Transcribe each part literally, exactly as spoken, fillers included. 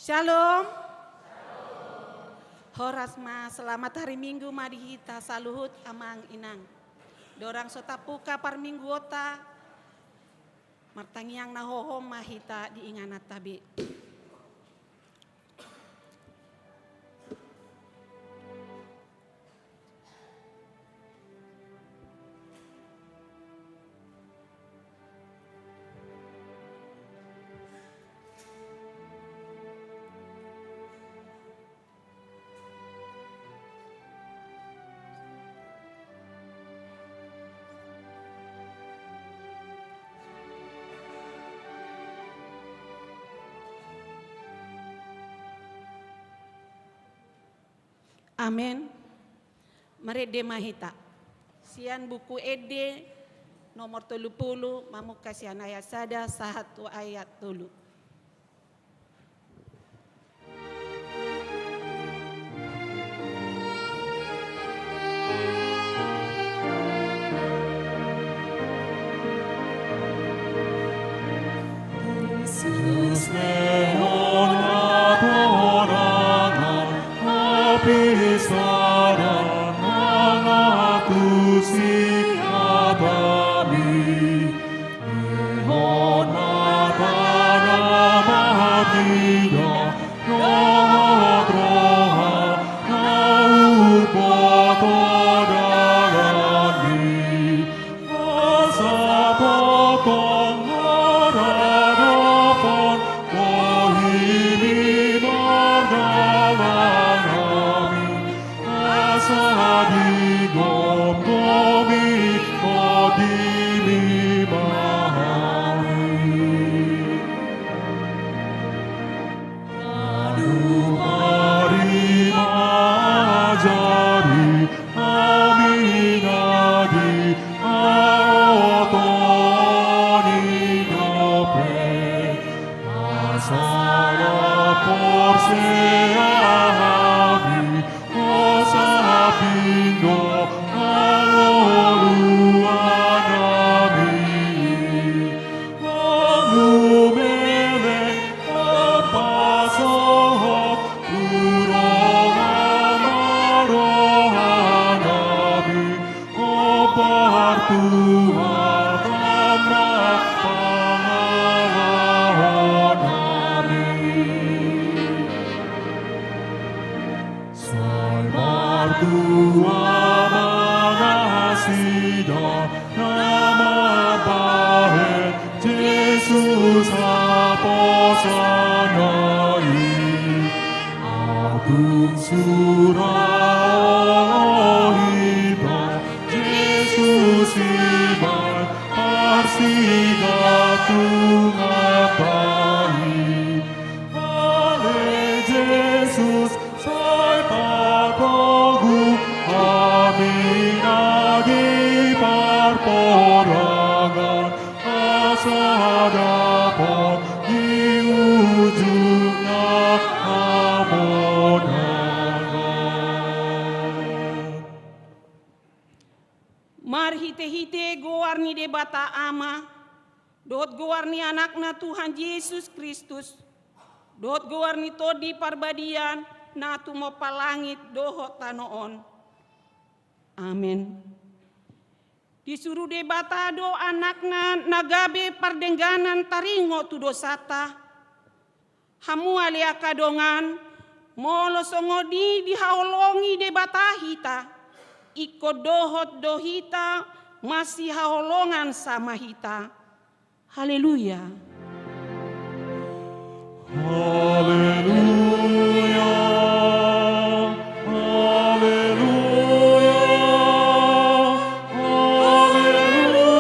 Shalom. Horas ma, selamat hari Minggu ma di hita saluhut amang inang. Dorang so tapuka parmingguonta, martangiang na hohom ma hita di ingananta be. Amen. Marende ma hita. Sian Buku Ende nomor tolu pulu, mamungka sian ayat sada sahat tu ayat tolu. Sai martua ma nasida na mambahen Jesus haposan i. Agung sura hita Jesus i ma parsigantungan ta i. Ale Jesus, sai patogu hami na di parporangan, asa dapot di ujung na hamonangan. Marhitehite goar ni Debata Ama, dohot goar ni Anakna Tuhan Jesus Kristus, dohot goar ni Tondi Parbadia na tumompa langit dohot tano on. Amen. Disuru Debata do Anakna na gabe pardengganan taringot tu dosanta. Hamu ale angka dongan, molo songon i dihaholongi Debata hita, ingkon dohot do hita masihaholongan sama hita. Haleluya. Haleluya. Haleluya. Haleluya.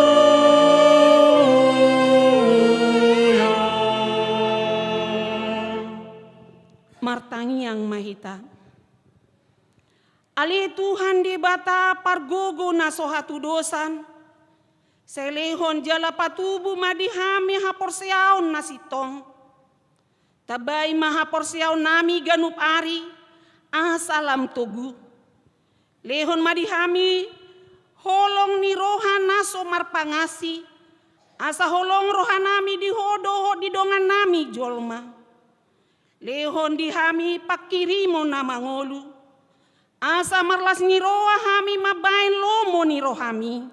Martangiang ma hita. Ale Tuhan Debata pargogo na so hatudosan, sai lehon jala patubu ma di hami haporseaon na sintong. Tambai ma haporseaonnami ganup ari, asa lam togu. Lehon ma di hami holong ni roha na so marpangasi, asa holong rohanami di Ho dohot di dongannami jolma. Lehon di hami panghirimon na mangolu, asa marlas ni roha hami mambahen lomo ni rohami.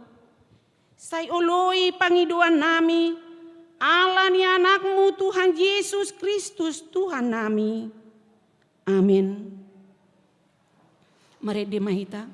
Sai oloi pangidoannami, ala ni AnakMu Tuhan Jesus Kristus Tuhannami. Amen. Marende ma hita.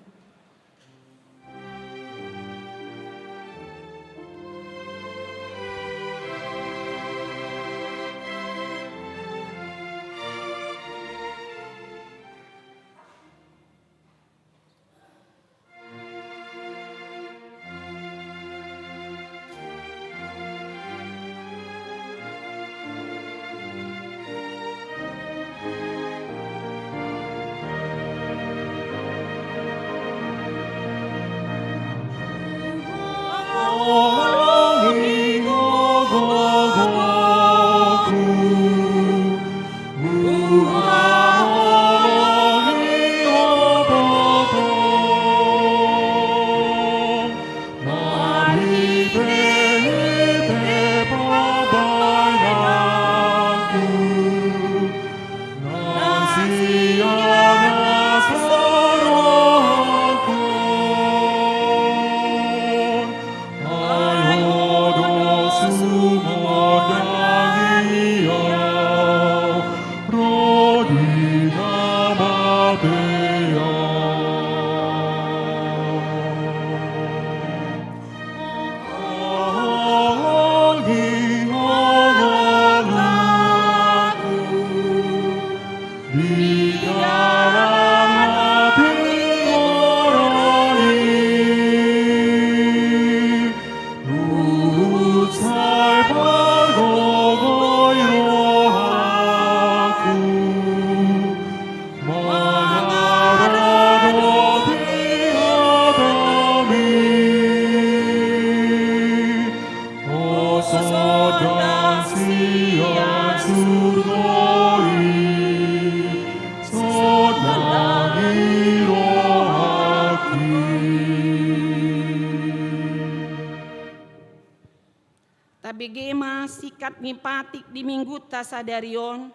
Tabege ma singkat ni patik di Minggunta sadari on,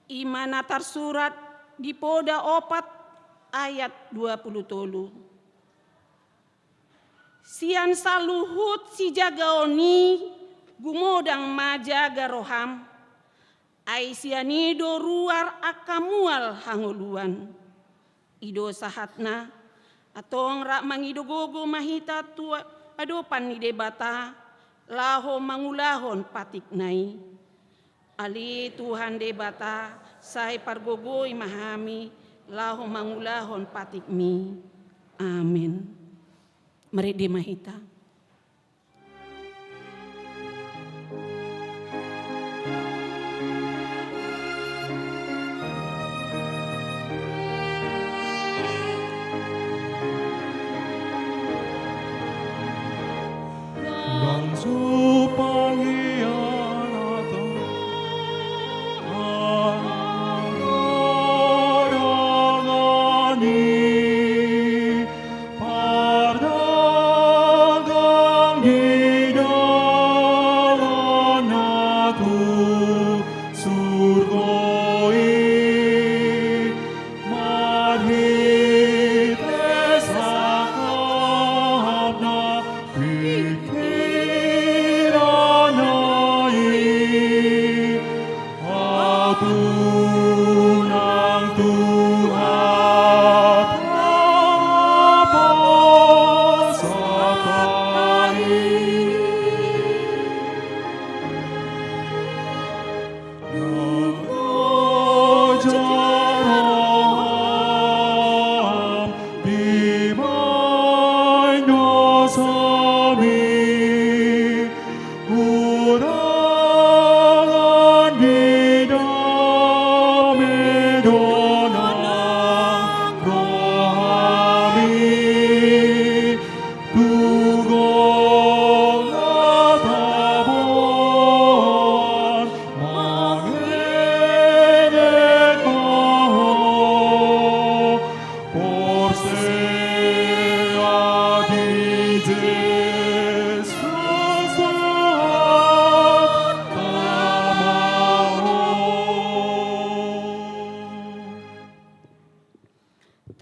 i ma na tarsurat di Poda opat ayat dua pulu tolu. Sian saluhut sijagaon i gumodang ma jaga roham, ai sian i do ruar angka mual hangoluan. I do sahatna, antong rap mangido gogo ma hita tu adopan ni Debata, laho mangulahon patikna i. Ale Tuhan Debata, sai pargogoi ma hami, laho mangulahon patikmi. Amen. Marende ma hita.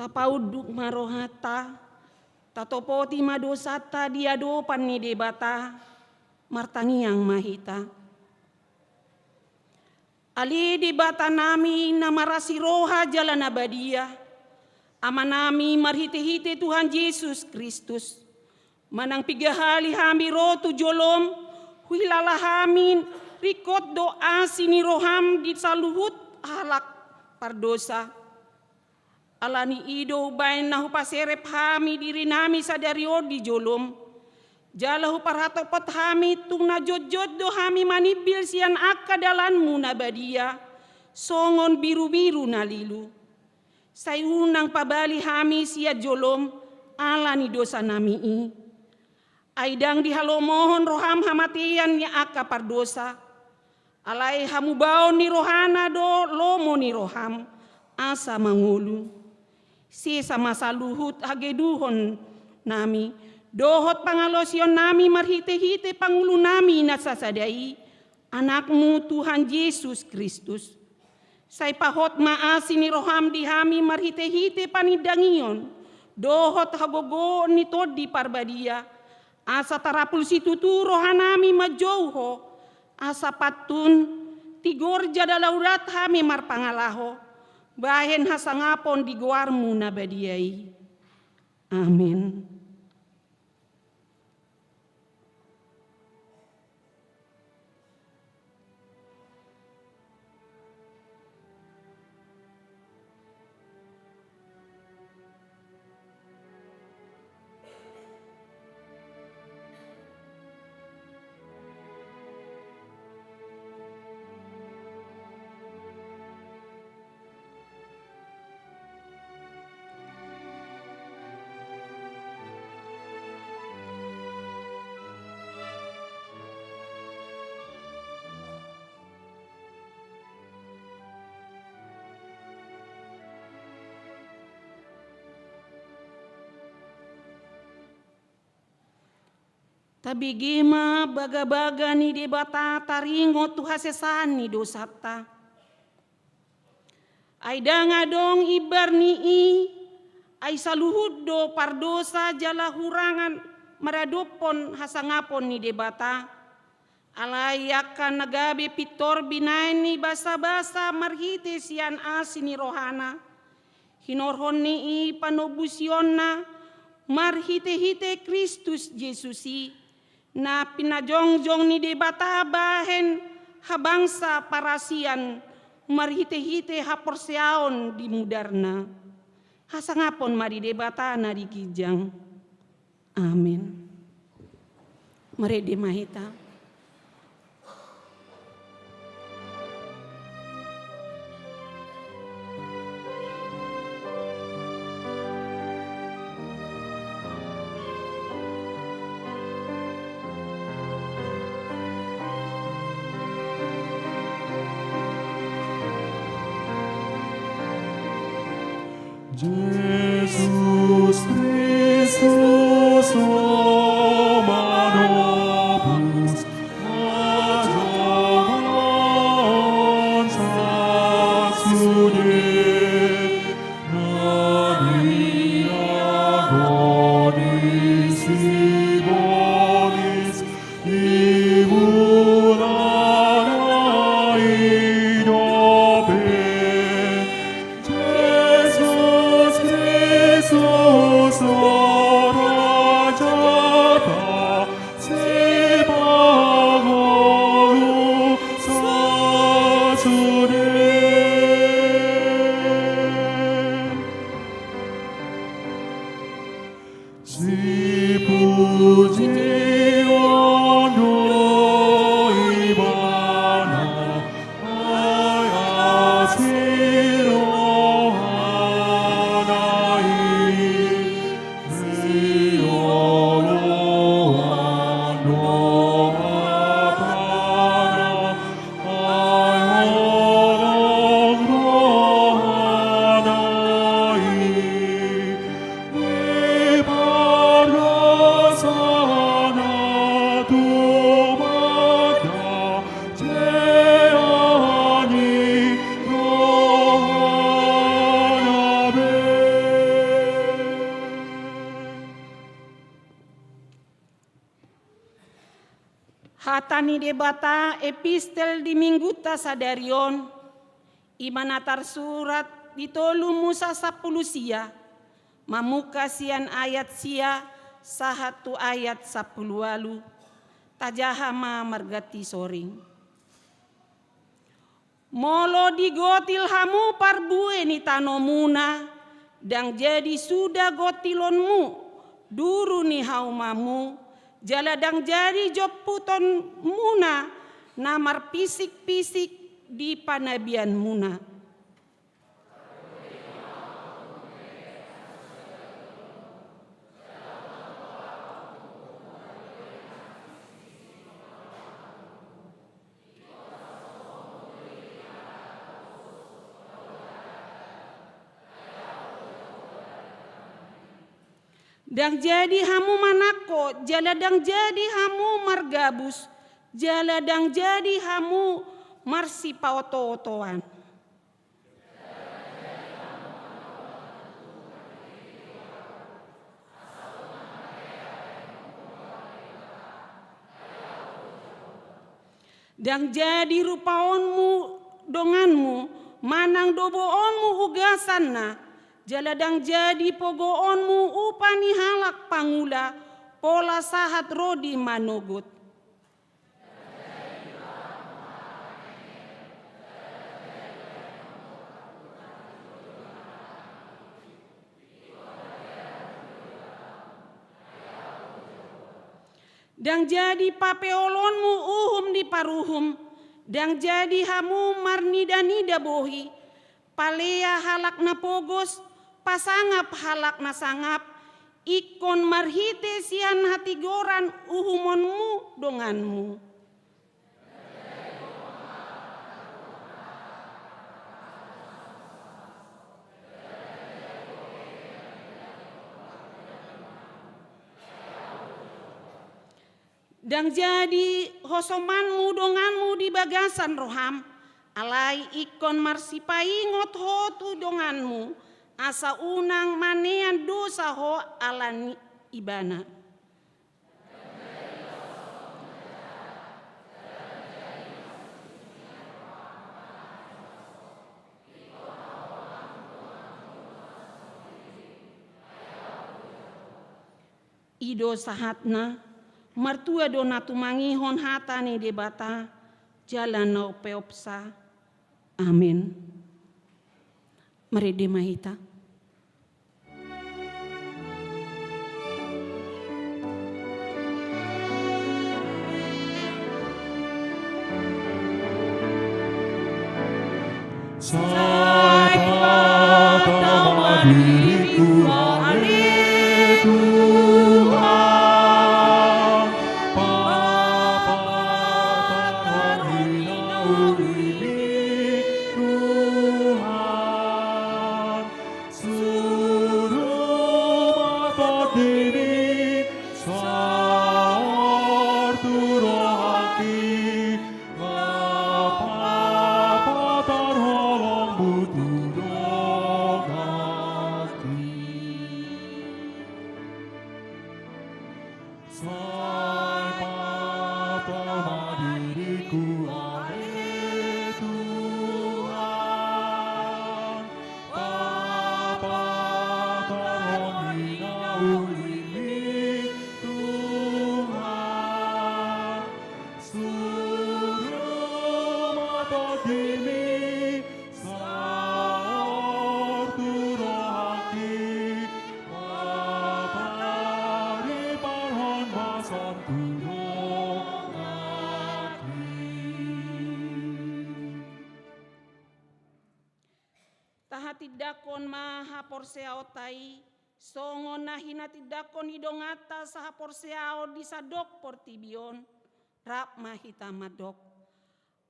Tapaunduk ma rohanta, tatopoti ma dosanta di adopan ni Debata, martangiang ma hita. Ale Debatanami na marasi roha jala na badia, Amanami marhitehite Tuhan Jesus Kristus, manang piga hali hami ro tu jolom, huhilala hami ringkot do asi ni roham di saluhut halak pardosa. Ala ni i do umbaen na hupaserep hami dirinami sadari on di jolom, jala huparhatopot hami tung na jotjot do hami manimbil sian angka dalanmu na badia, songon birubiru na lilu. Sai unang pabali hami sian jolom ala ni dosanami i. Ai ndang dihalomohon roham hamatean ni angka pardosa. Alai hamubaon ni rohana do lomo ni roham, asa mangolu. Sesa ma saluhut hagedukonnami, dohot pangalaosionnami marhitehite pangulunami na sasada i, Anakmu Tuhan Jesus Kristus. Sai pahot ma asi ni roham di hami marhitehite panindangion, dohot hagogoon ni Tondi Parbadia, asa tarapul situtu rohanami manjou Ho, asa pantun, tigor jala daulat hami marpangalaho, bahen hasangapon di goarmu na badia i. Amin. Tabege ma bagabaga ni Debata taringot tu hasesaan ni dosanta. Ai ndang adong imbar ni i, ai saluhut do pardosa jala hurangan maradophon hasangapon ni Debata. Alai angka na gabe pintor binahen ni basabasa marhite sian asi ni rohana. Hinorhon ni i panombusionna marhitehite Kristus Jesus i, na pinajongjong ni Debata bahen habangsa parasian marhitehite haporseaon di mudarna. Hasangapon ma di Debata na di ginjang. Amin. Marende ma hita. Jesus Christus, Homo Domini, Hata ni Debata, epistel di minggunta sadari on, i ma na tarsurat di tolu Musa sampulu sia, mamungka sian ayat sia sahat tu ayat sampulu ualu. Tajaha ma marganti soring. Molo digotil hamu parbue ni tanomuna, ndang jadi suda gotilonmu duru ni haumamu, jala ndang jadi jomputonmuna na marpisik-pisik di panabianmuna. Ndang jadi hamu manangko, jala ndang jadi hamu margabus, jala ndang jadi hamu marsipaoto-otoan. Ndang jadi rupaonmu donganmu, manang doboonmu ugasanna, jala ndang jadi pogoonmu upa ni halak pangula, pola sahat ro di manogot. Ndang jadi papeolonmu uhum ni paruhum, ndang jadi hamu marnida-nida bohi, palea halak na pogos, pasangap halak na sangap, ingkon marhite sian hatigoran uhumonmu donganmu. Ndang jadi hosomanmu donganmu di bagasan roham, alai ingkon marsipaingot ho tu donganmu, asa unang manean dosa ho ala ni ibana. I do sahatna, martua do na tumangihon hata ni Debata, jala na umpeopsa. Amen. Marende ma hita. Sai patama diriku, ale Tuhan, patama diriku, Tuhan. Suru ma tondimi saor tu rohangki, laho patarholongmu tu donganki. Sai patama diriku, ale Tuhan, papatarhon ma ulimi, Tuhan. Suru ma tondimi saor tu rohangki, laho patarholongmu tu donganki. Tahatindangkon ma haporseaonta i, songon na hinatindangkon ni donganta sahaporseaon di sandok portibi on, rap ma hita mandok.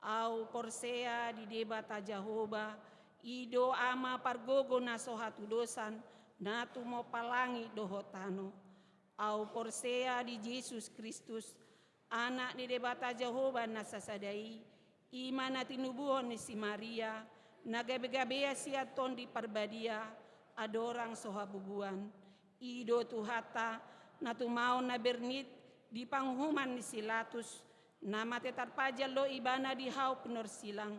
Ahu porsea di Debata Jahowa, i do Ama pargogo na so hatudosan, na tumompa langit dohot tano. Ahu porsea di Jesus Kristus, Anak ni Debata Jahowa na sasada i, i ma na tinubuhon ni si Maria, na gabe-gabean sian Tondi Parbadia, andorang so habubuhan. I do Tuhanta, na tumaon na bernit di panguhuman ni si Latus, Na mate tarpajal do ibana di hau pinorsilang,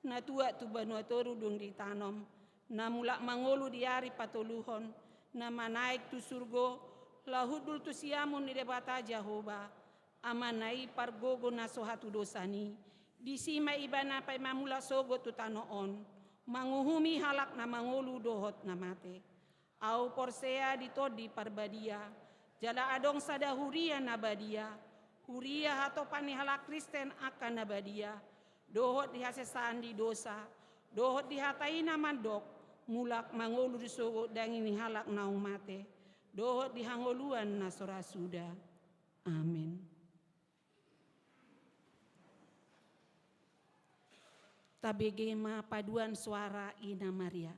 na tuat tu banua toru dung ditanom, na mulak mangolu di ari patoluhon, na manaek tu surgo, laho hundul tu siamun ni Debata Jahowa, Amana i pargogo na so hatudosan i, disi ma ibana paima mulak sogot tu tano on, manguhumi halak na mangolu dohot na mate. Ahu porsea di Tondi Parbadia, jala adong sada huria na badia, huria hatopan ni halak Kristen angka na badia, dohot di hasesaan di dosa, dohot di hata i na mandok, mulak mangolu di sogot daging ni halak naung mate, dohot di hangoluan na so ra suda. Amen. Tabege ma paduan suara Ina Maria.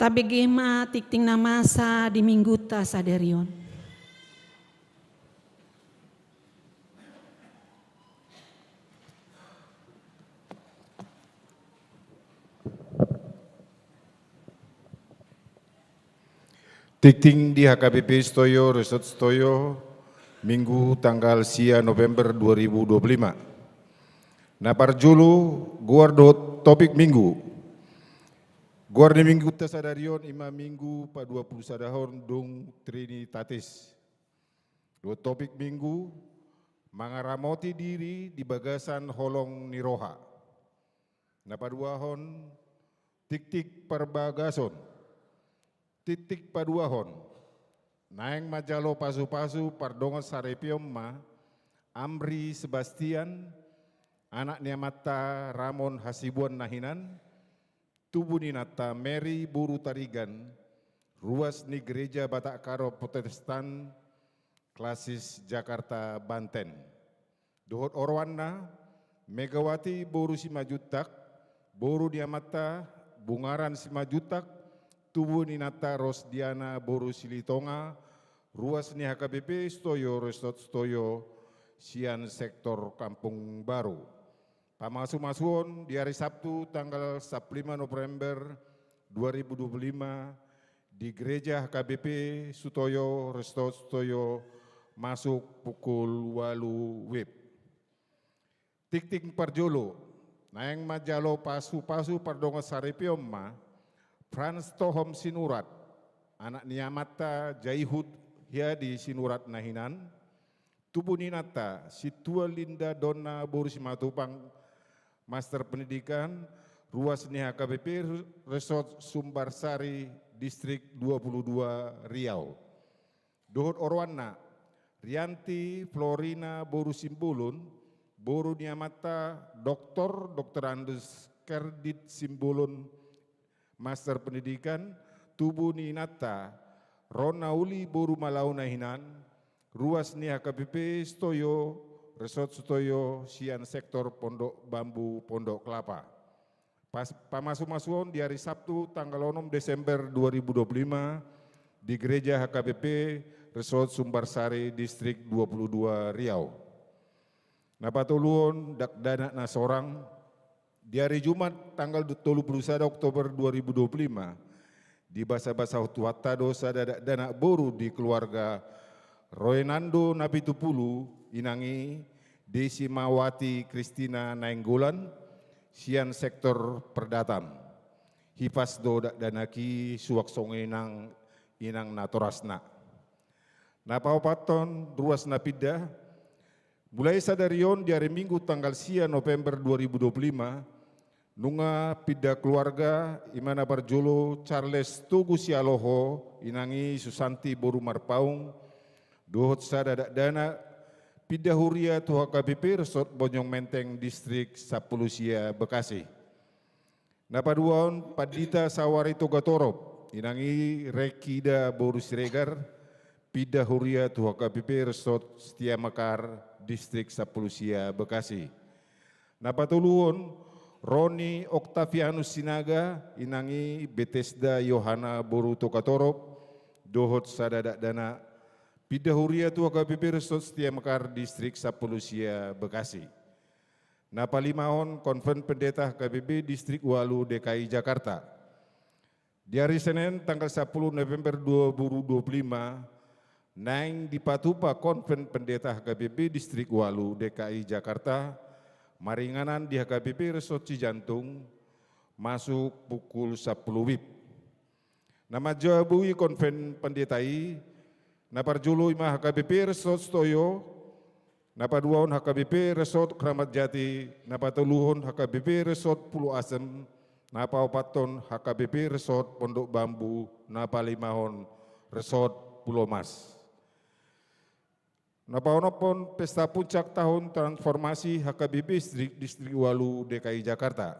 Tabege ma tingting na masa di Mingguta sadari on. Tingting di H K B P Sitoyo, Resort Sitoyo, Minggu tanggal sia November dua ribu dua puluh lima. Na parjolo, goar dohot topik Minggu. Goar ni Mingguta sadari on i ma Minggu paduapulusadahon dung Trinitatis. Dohot topik Minggu, mangaramoti diri di bagasan holong ni roha. Na paduahon, tingting parbagason. Tingting paduahon, naeng manjalo pasupasu pardongan saripeon ma Amri Sebastian, anak ni amanta Ramon Hasibuan na hinan, tubu ni inanta Mary boru Tarigan, ruas ni Gereja Batak Karo Protestan Klasis Jakarta Banten. Dohot oroanna, Megawati boru Simanjuntak, boru ni amanta Bungaran Simanjuntak, tubu ni inanta Rosdiana boru Silitonga, ruas ni H K B P Sitoyo, Resort Sitoyo, sian sektor Kampung Baru. Pamasumasuon di ari Sabtu tanggal sampulu lima November dua ribu dua puluh lima di Gereja H K B P Sitoyo, Resort Sitoyo, masuk pukul ualu WIB. Tingting parjolo, naeng manjalo pasupasu pardongan saripeon ma Frans Tohom Sinurat, anak ni amanta Jaihut Hiadi Sinurat na hinan, tubu ni inanta Sintua Linda Donna boru Simatupang, Master Pendidikan, ruas ni H K B P Resort Sumbarsari, Distrik dua puluh dua, Riau. Dohot oroanna, Rianti Florina boru Simbolon, boru ni amanta Doktor Doktorandus Kerdit Simbolon, Master Pendidikan, tubu ni inanta Rona Uli boru Malau na hinan, ruas ni H K B P Sitoyo, Resort Sitoyo, sian sektor Pondok Bambu, Pondok Kelapa. Pas, pamasumasuon di ari Sabtu tanggal onom Desember dua ribu dua puluh lima di Gereja H K B P Resort Sumbarsari, Distrik dua puluh dua, Riau. Na patoluhon, dakdanak na sorang. Di ari Jumat tanggal tolu puluh sada Oktober dua ribu dua puluh lima, dibasabasahon Tuhanta do sada dakdanak boru di keluarga Roenando Napitupulu, inang i Desimawati Kristina Nainggolan, sian sektor Perdata. Hipas do dakdanak i, suang songon i nang inang natorasna. Na paopathon, ruas na pinda. Mulai sadari on di ari Minggu tanggal sia November dua ribu dua puluh lima, nunga pinda keluarga, i ma na parjolo Charles Togu Sialoho, inang i Susanti boru Marpaung, dohot sada dakdanak, pinda huria tu H K B P Resort Bonjong Menteng, Distrik Sampulu Sia, Bekasi. Na paduahon, Pandita Sawari Togatorop, inang i Rekida boru Siregar, pinda huria tu H K B P Resort Setia Mekar, Distrik Sampulu Sia, Bekasi. Na patoluhon, Roni Octavianus Sinaga, inang i Betesda Yohana boru Togatorop, dohot sada dakdanak, pinda huria tu H K B P Resort Setia Mekar, Distrik Sampulu Sia, Bekasi. Na palimahon, Konven Pendeta H K B P Distrik ualu D K I Jakarta. Di ari Senen tanggal sampulu November dua ribu dua puluh lima, naeng dipatupa Konven Pendeta H K B P Distrik ualu D K I Jakarta, maringanan di H K B P Resort Cijantung, masuk pukul sampulu WIB. Na manjabu i Konven Pendeta i, na parjolo i ma H K B P Resort Sitoyo, na paduahon H K B P Resort Kramat Jati, na patoluhon H K B P Resort Pulo Asem, na paopathon H K B P Resort Pondok Bambu, na palimahon Resort Pulo Mas. Na paonomhon, pesta puncak tahun transformasi H K B P Distrik, Distrik ualu D K I Jakarta.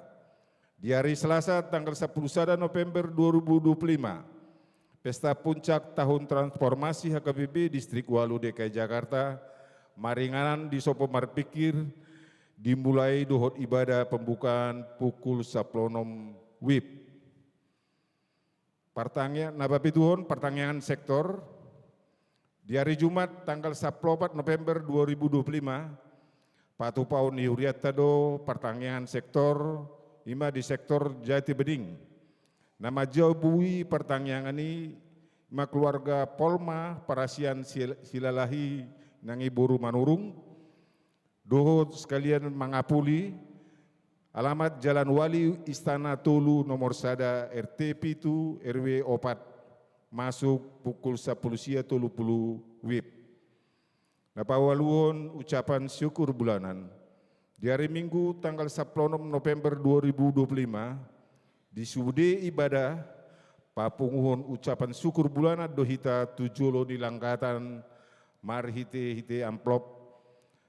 Di ari Selasa tanggal sampulu sada November dua ribu dua puluh lima, pesta puncak tahun transformasi H K B P Distrik ualu D K I Jakarta, maringanan di Sopo Marpingkir, dimulai dohot ibadah pembukaan pukul sampulu onom WIB. Partangia-, na papituhon, partangiangan sektor. Di ari Jumat tanggal sampulu opat November dua ribu dua puluh lima, patupahon ni hurianta do partangiangan sektor, i ma di sektor Jati Bening. Na manjabui partangiangan i ma keluarga Polma Parasian Sil-, Silalahi nang i boru Manurung, dohot sekalian mangapuli, alamat Jalan Wali Istana tolu nomor sada, R T pitu, R W opat, masuk pukul sampulu sia tolu pulu WIB. Na paualuhon ucapan syukur bulanan. Di ari Minggu tanggal sampulu onom November dua ribu dua puluh lima, di sude ibadah, papunguhon ucapan syukur bulanan do hita tu jolo ni langgatan marhite-hite amplop,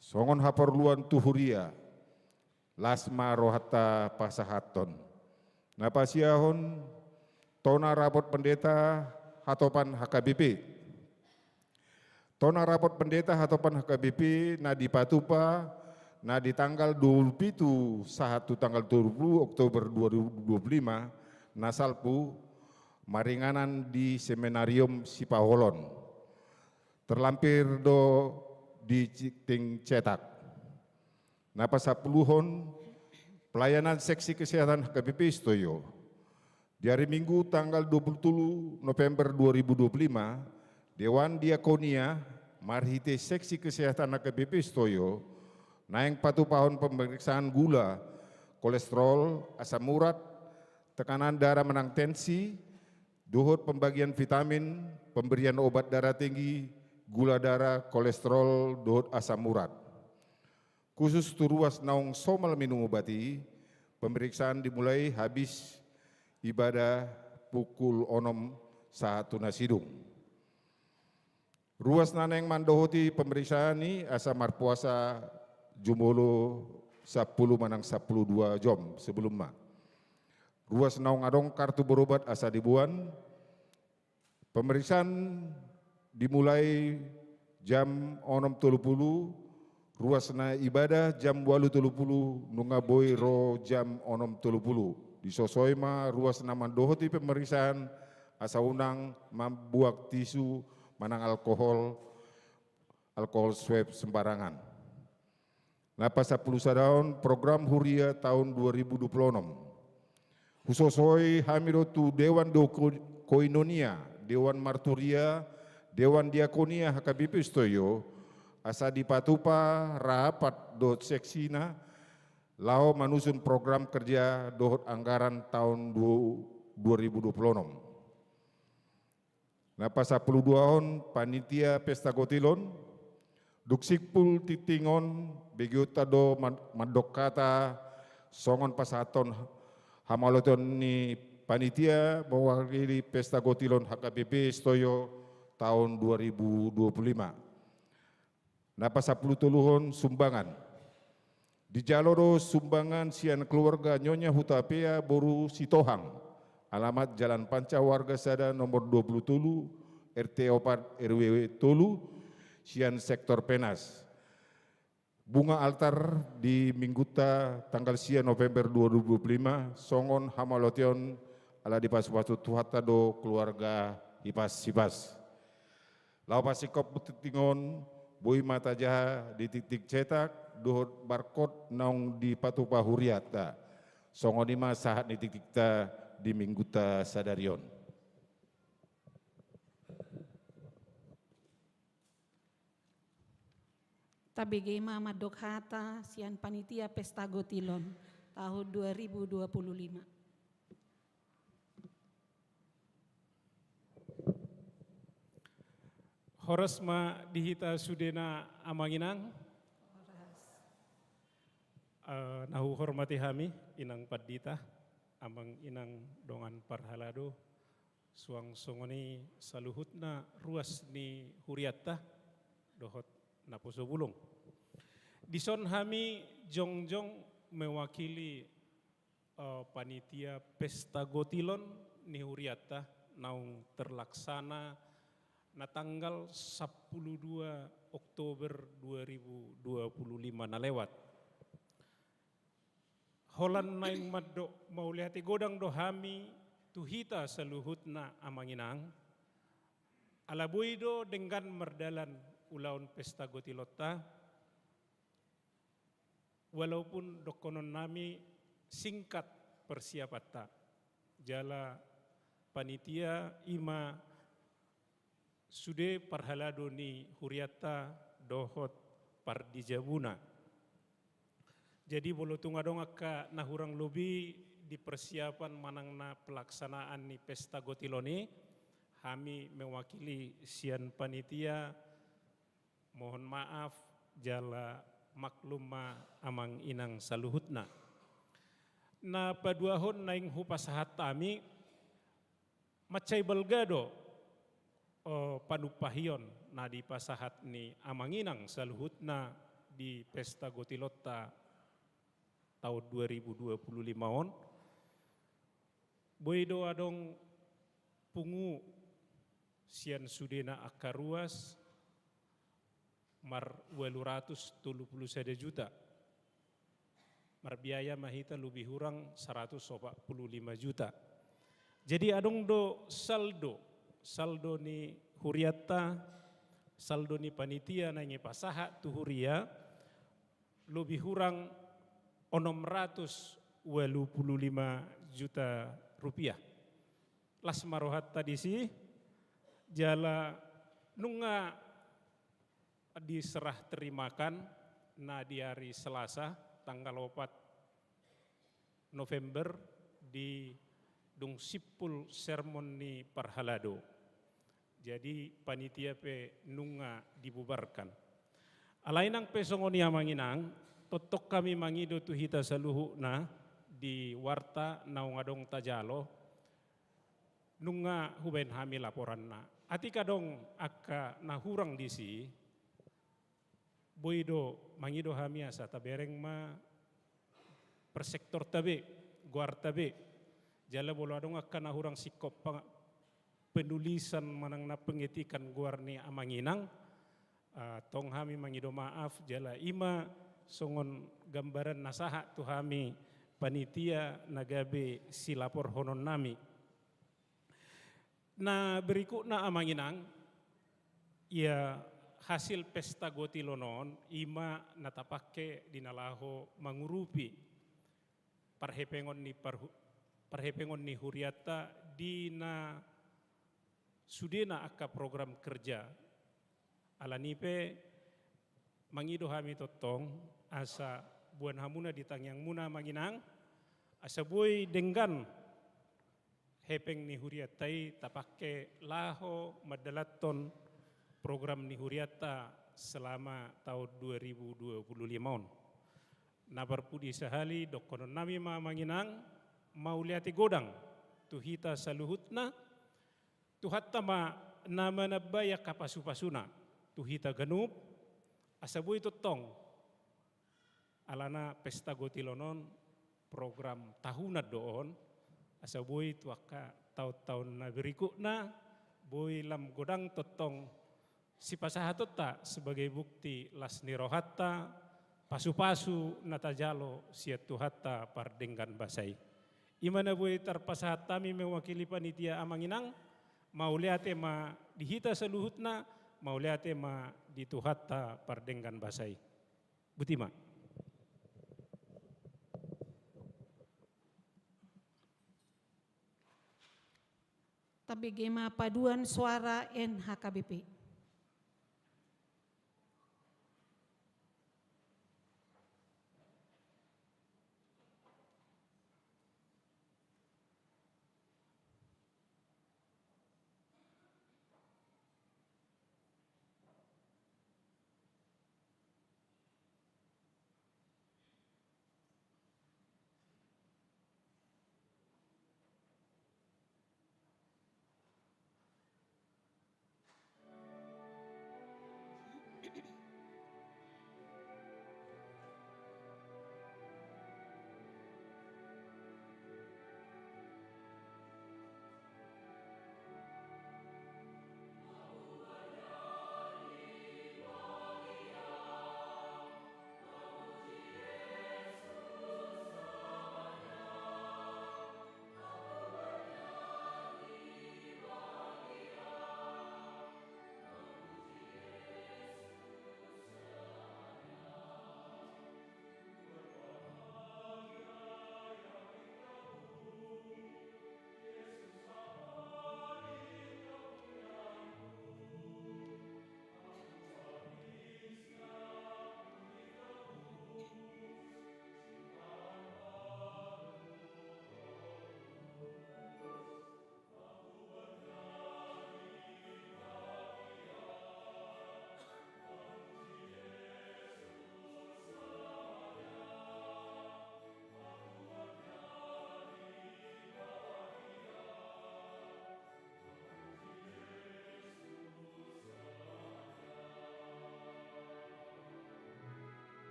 songon haporluan tu huria, las ma rohanta pasahathon. Na pasiahon, tona rapot pendeta hatopan H K B P. Tona rapot pendeta hatopan H K B P na dipatupa na di tanggal dua pulu pitu sahat tu tanggal tolu pulu Oktober dua ribu dua puluh lima, na salpu, maringanan di Seminarium Sipaholon. Terlampir do di tingting cetak. Na pasampuluhon, pelayanan seksi kesehatan H K B P Sitoyo. Di ari Minggu tanggal dua pulu tolu November dua ribu dua puluh lima, Dewan Diakonia marhite seksi kesehatan H K B P Sitoyo naeng patupahon pemeriksaan gula, kolesterol, asam urat, tekanan darah manang tensi, dohot pembagian vitamin, pemberian obat darah tinggi, gula darah, kolesterol, dohot asam urat. Khusus tu ruas naung somal minum obat i, pemeriksaan dimulai habis ibadah pukul onom sahat tu na sidung. Ruas na naeng mandohoti pemeriksaan i asa marpuasa jumolo sampulu manang sampulu dua jom sebelumna. Ruas naung adong kartu berobat asa diboan, pemeriksaan dimulai jam onom tolu pulu, ruas na ibadah jam ualu tolu pulu, nunga boi ro jam onom tolu pulu. Disosoi ma ruas na mandohoti pemeriksaan asa unang mambuat tisu manang alkohol, alkohol swab sembarangan. Na pasampulu sadahon, program huria taon dua ribu dua puluh onom. Husosoi hami do tu Dewan do Ko-, Koinonia, Dewan Marturia, Dewan Diakonia H K B P Sitoyo, asa dipatupa rapat dohot seksina, laho manusun program kerja dohot anggaran taon du-, dua ribu dua puluh onom. Na pasampulu duahon, panitia pesta gotilon. Dung simpul tingting on, begeonta do man-, mandok hata songon pasahathon hamauliateon ni panitia mewakili pesta gotilon H K B P Sitoyo taon dua ribu dua puluh lima. Na pasampulu toluhon, sumbangan. Dijalo do sumbangan sian keluarga Nyonya Hutapea boru Sitohang, alamat Jalan Panca Warga Sada nomor dua pulu tolu, R T opat, R W tolu, sian sektor Penas. Bunga altar di Mingguta tanggal sia November dua ribu dua puluh lima, songon hamauliateon ala dipasupasu Tuhanta do keluarga hipas-hipas. Laho pasingkop tingting on, boi ma tajaha di tingting cetak dohot barkot naung dipatupa hurianta. Songon i ma sahat ni tingtingta di Mingguta sadari on. Tabege ma mandok hata sian panitia pesta gotilon taon dua ribu dua puluh lima. Horas ma di hita sudena amang inang. Horas. Eh, na huhormati hami, inang pandita, amang inang dongan parhalado, suang songon i saluhutna ruas ni hurianta, dohot naposo bulung. Dison hami jongjong mewakili eh, panitia pesta gotilon ni hurianta naung terlaksana na tanggal sampulu dua Oktober dua ribu dua puluh lima na lewat. Holan naeng mandok mauliate godang do hami tu hita saluhutna amang inang, ala boi do denggan mardalan ulaon pesta gotilonta, walaupun dohononnami singkat persiapanta, jala panitia i ma sude parhalado ni hurianta dohot pardijabuna. Jadi molo tung adong angka na hurang lobi di persiapan manang na pelaksanaan ni pesta gotilon i, hami mewakili sian panitia mohon maaf jala maklum ma amang inang saluhutna. Na paduahon naeng hupasahat hami, mansai balga do, o, panumpahion na dipasahat ni amang inang saluhutna di pesta gotilonta taon dua ribu dua puluh lima on. Boi do adong pungu sian sudena angka ruas mar ualu ratus tolu puluh sada juta. Marbiaya ma hita lobi hurang saratus opat puluh lima juta. Jadi adong do saldo, saldo ni hurianta, saldo ni panitia naeng dipasahat tu huria, lobi hurang onom ratus ualu puluh lima juta rupiah. Las ma rohanta disi, jala nunga diserah terimakan na di ari Selasa tanggal opat November di dung simpul sermon ni parhalado. Jadi panitia pe nunga dibubarkan. Alai nang pe songon i amang inang, tongtong hami mangido tu hita saluhutna di warta naung adong tajalo, nunga hubaen hami laporanna. Atik adong angka na hurang disi, boi do mangido hami asa tabereng ma per sektorta be, goarta be. Jala molo adong angka na hurang singkop pa-, penulisan manang na pengetikan goar ni amang inang, ah, tong hami mangido maaf, jala i ma songon gambaran na sahat tu hami panitia na gabe silaporhononnami. Na berikutna amang inang, ia hasil pesta gotilon on, i ma na tapangke di na laho mangurupi parhepengon ni parhu-, parhepengon ni hurianta di na sudena angka program kerja. Alani pe mangido hami tongtong asa boan hamuna di tangiangmuna amang inang, asa boi denggan hepeng ni hurianta i tapangke laho mandalanhon program ni hurianta selama taon dua ribu dua puluh lima on. Na parpudi sahali, dohononnami ma amang inang, mauliate godang tu hita saluhutna, Tuhanta ma na manambai angka pasupasuna tu hita ganup, asa boi tongtong, alana pesta gotilon on program tahunan do on, asa boi tu angka taon-taon na berikutna, boi lam godang tongtong sipasahatonta sebagai bukti las ni rohanta, pasupasu na tajalo sian Tuhanta pardenggan basa i. I ma na boi tarpasahat hami mewakili panitia amang inang, mauliate ma di hita saluhutna, mauliate ma di Tuhanta pardenggan basa i. Boti ma. Tabege ma paduan suara N H K B P.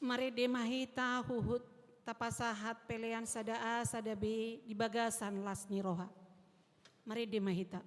Marende ma hita huhut tapasahat pelean sada A sada B di bagasan las ni roha. Marende ma hita.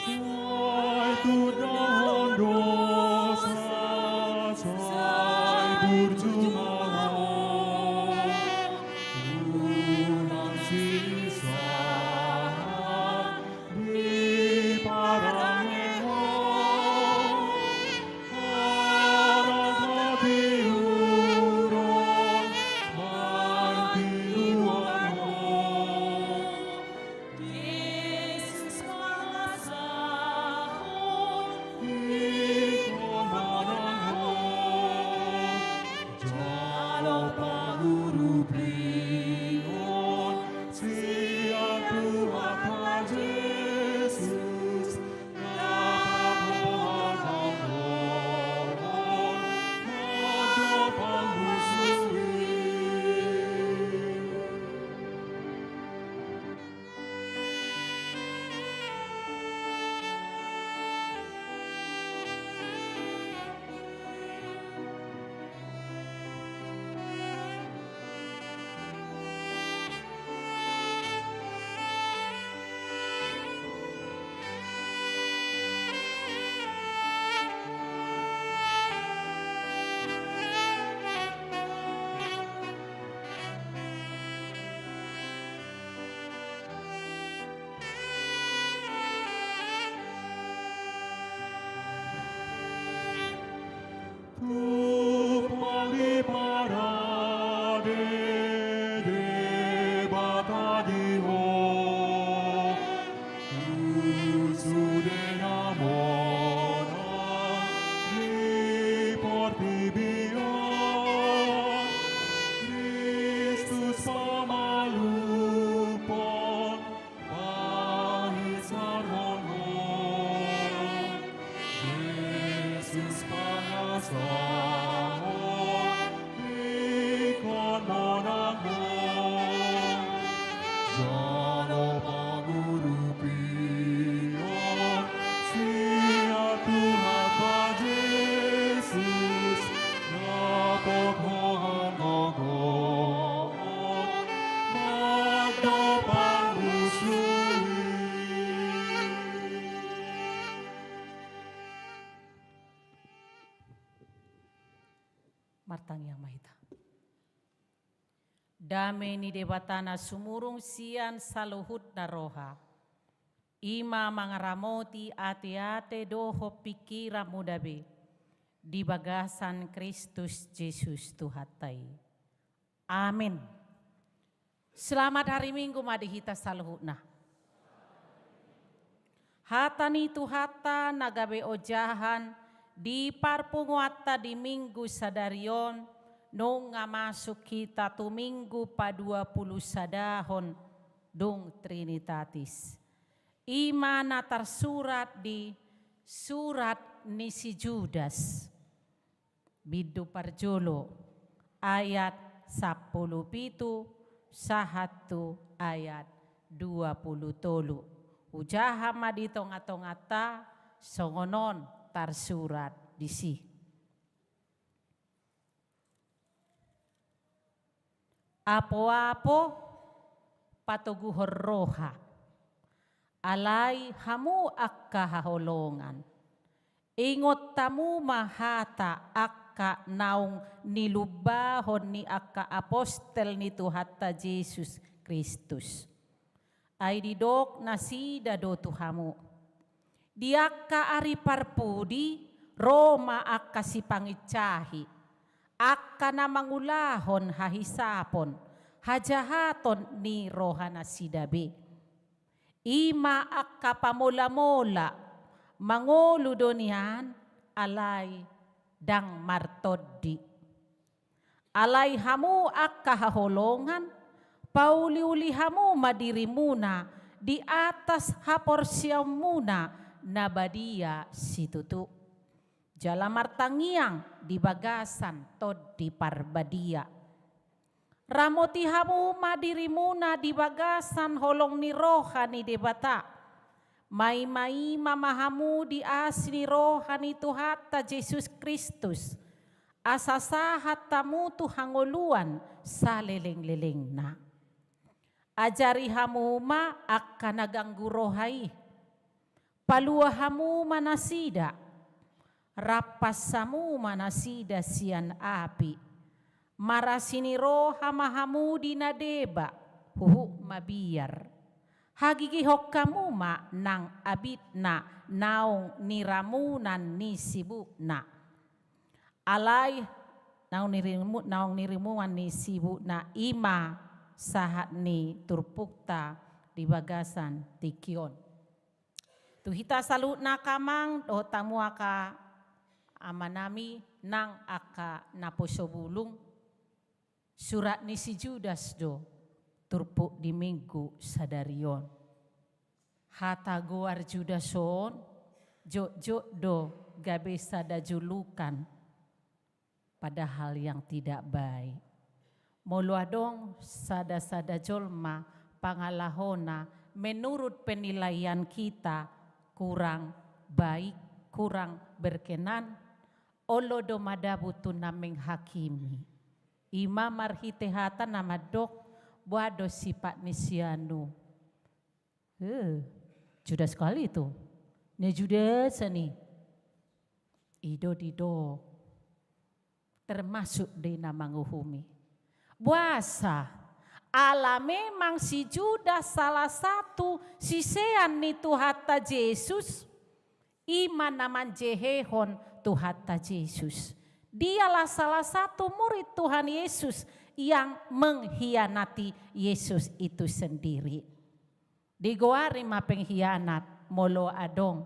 Sai tundahon dosa, sai burju ma ho. Unang sisaan diparangehon. Arata di urang mangkiluan ho. Jesus mangasahon, ingkon manang ho, jalo pangurupihon sian Tuhanta Jesus, dapot ho hagogoon mandok pangusui. Tumpal di parade Debata di ho, tu sude na monang di portibi on, Kristus pamalumhon, pahinsarhon ho. Jesus pangasahon, ingkon monang ho. Jalo pangurupihon sian Tuhanta Jesus, dapot ho hagogoon mandok pangusui. Martangiang ma hita. Dame ni Debata na sumurung sian saluhutna roha, i ma mangaramoti ateate dohot pingkiranmuna be. di bagasan Kristus Jesus Tuhanta i. Amin. Selamat hari Minggu ma di hita saluhutna. Hata ni Tuhanta na gabe ojahan di parpunguanta di Minggu sadari on, nunga masuk hita tu Minggu paduapulusadahon dung Trinitatis. I ma na tarsurat di surat ni si Judas. Bindu parjolo, ayat sampulu pitu sahat tu ayat dua pulu tolu. Hujaha ma di tonga-tonganta, songon on tarsurat disi. Apoapo patoguhon roha. Alai hamu angka haholongan, ingot hamu ma hata angka naung nilumbahon ni angka apostel ni Tuhanta Jesus Kristus. Ai didok nasida do tu hamu: Di angka ari parpudi ro ma angka sipangincahi, angka na mangulahon hahisapon, hajahaton ni rohanasida be. I ma angka pamola-mola, mangolu do nian, alai ndang martondi. Alai hamu angka haholongan, pauli-uli hamu ma dirimuna di atas haporseaonmuna na badia situtu. Jala martangiang di bagasan Tondi Parbadia. Ramoti hamu ma dirimuna di bagasan holong ni roha ni Debata. Maima-ima ma hamu di asi ni roha ni Tuhanta Jesus Kristus, asa sahat hamu tu hangoluan saleleng-lelengna. Ajari hamu ma angka na ganggu roha i. Palua hamu ma nasida. Rampas hamu ma nasida sian api. Marasi ni roha ma hamu di na deba, huhut mabiar. Hagigihon hamu ma nang abitna naung niramunan ni sibukna. Alai naung nirimu-, naung nirimunan ni sibukna, i ma sahat ni turpukta di bagasan tingki on. Tu hita saluhutna angka amang dohot hamu angka amanami nang angka naposo bulung, surat ni si Judas do turpuk di Minggu sadari on. Hata goar Judas on jotjot do gabe sada julukan, padahal yang tidak baik. Molo adong sada-sada jolma pangalahona menurut penilaian kita kurang baik, kurang berkenan, olo do madabu tu na menghakimi. I ma marhite hata na mandok, boha do sipat ni si anu. Eh, Judas sekali itu. Ni Judas ni. I do didok. Termasuk do i na manguhumi. Boasa? Ala memang si Judas salah satu sisean ni Tuhanta Jesus, i ma na manjehehon Tuhanta Jesus. Dialah salah satu murid Tuhan Yesus yang mengkhianati Yesus itu sendiri. Digoari ma pengkhianat molo adong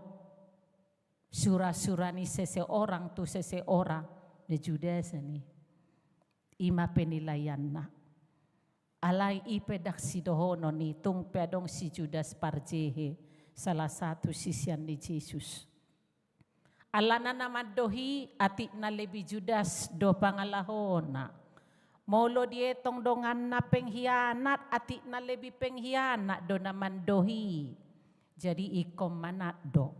sura-sura ni seseorang tu seseorang, ni Judas ni. I ma penilaianna. Alai i pe ndang sidohonon i, tung pe adong si Judas parjehe, salah satu sisean ni Jesus. Alana na mandok i atik na lebih Judas do pangalahona. Molo dietong donganna pengkhianat, atik na lebih pengkhianat do na mandok i. Jadi ingkon manat do.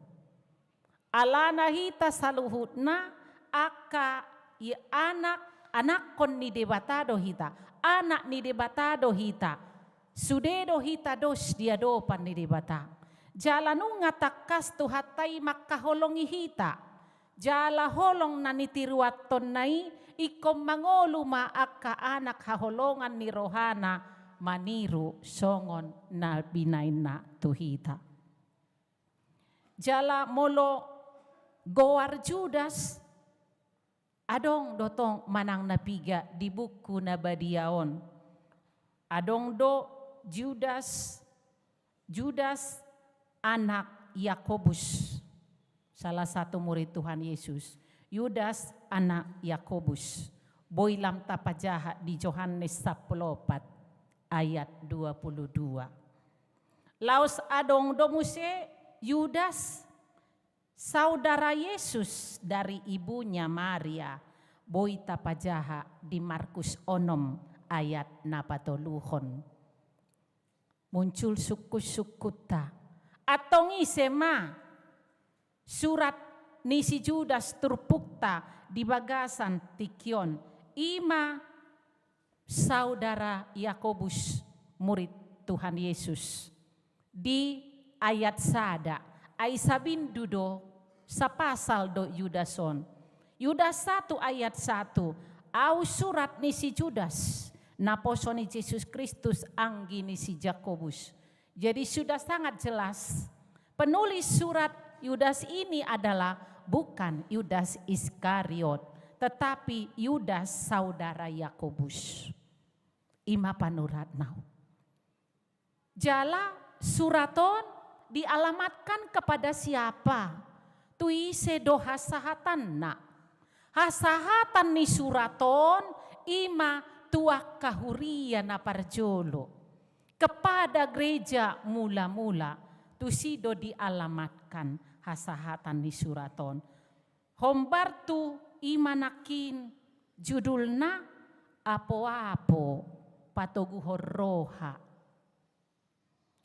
Alana hita saluhutna angka i anak, anakkon ni Debata do hita, anak ni Debata do hita. Sude do hita dos di adopan ni Debata. Jala nunga tangkas Tuhanta i mangkaholongi hita. Jala holong na nitiruantonna i ingkon mangolu ma angka anak haholongan ni rohana maniru songon na binahenna tu hita. Jala molo goar Judas, Adong do tong manang na piga di buku na badia on. Adong do Judas, Judas anak Yakobus, salah satu murid Tuhan Yesus. Judas anak Yakobus. Boi lam tapajaha di Johannes sampulu opat ayat dua pulu dua. Laos adong do muse Judas, saudara Yesus dari ibunya Maria, boi tapajaha di Markus onom ayat na patoluhon. Muncul sungkun-sungkunta. Antong ise ma surat ni si Judas turpukta di bagasan tingki on? I ma saudara Yakobus, murid Tuhan Yesus. Di ayat sada, ai sabindu do, sapasal do Judas on. Judas satu ayat satu, au surat ni si Judas, naposo ni Jesus Kristus, anggi ni si Jakobus. Jadi sudah sangat jelas, penulis surat Yudas ini adalah bukan Yudas Iskariot, tetapi Yudas saudara Yakobus. I ma panuratna. Jala surat on dialamatkan kepada siapa? Tu ise do hasahatanna? Hasahatan ni surat on i ma tu angka huria na parjolo. Kepada gereja mula-mula, tusi do dialamatkan hasahatan ni surat on. Hombar tu i ma nangkin judulna apo-apo patoguhon roha.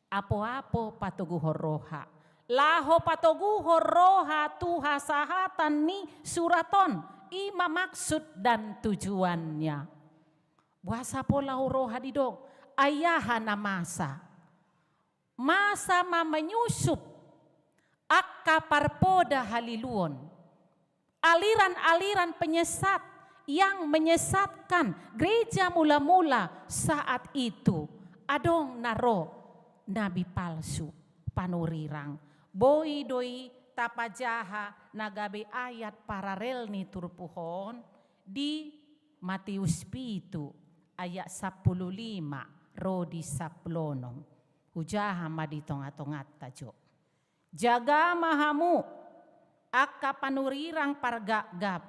Apo-apo patoguhon roha. Laho patoguhon roha tu hasahatan ni surat on, i ma maksud dan tujuannya. Boasa pola roha didok? Ai aha na masa? Masa ma menyusup angka parpoda haliluon. Aliran-aliran penyesat yang menyesatkan gereja mula-mula saat itu. Adong na ro nabi palsu, panurirang. Boi do i tapajaha na gabe ayat paralel ni turpuk on di Matius pitu ayat sampulu lima ro di sampulu onom. Hujaha ma di tonga-tonganta jo. Jaga ma hamu, angka panurirang pargapgap,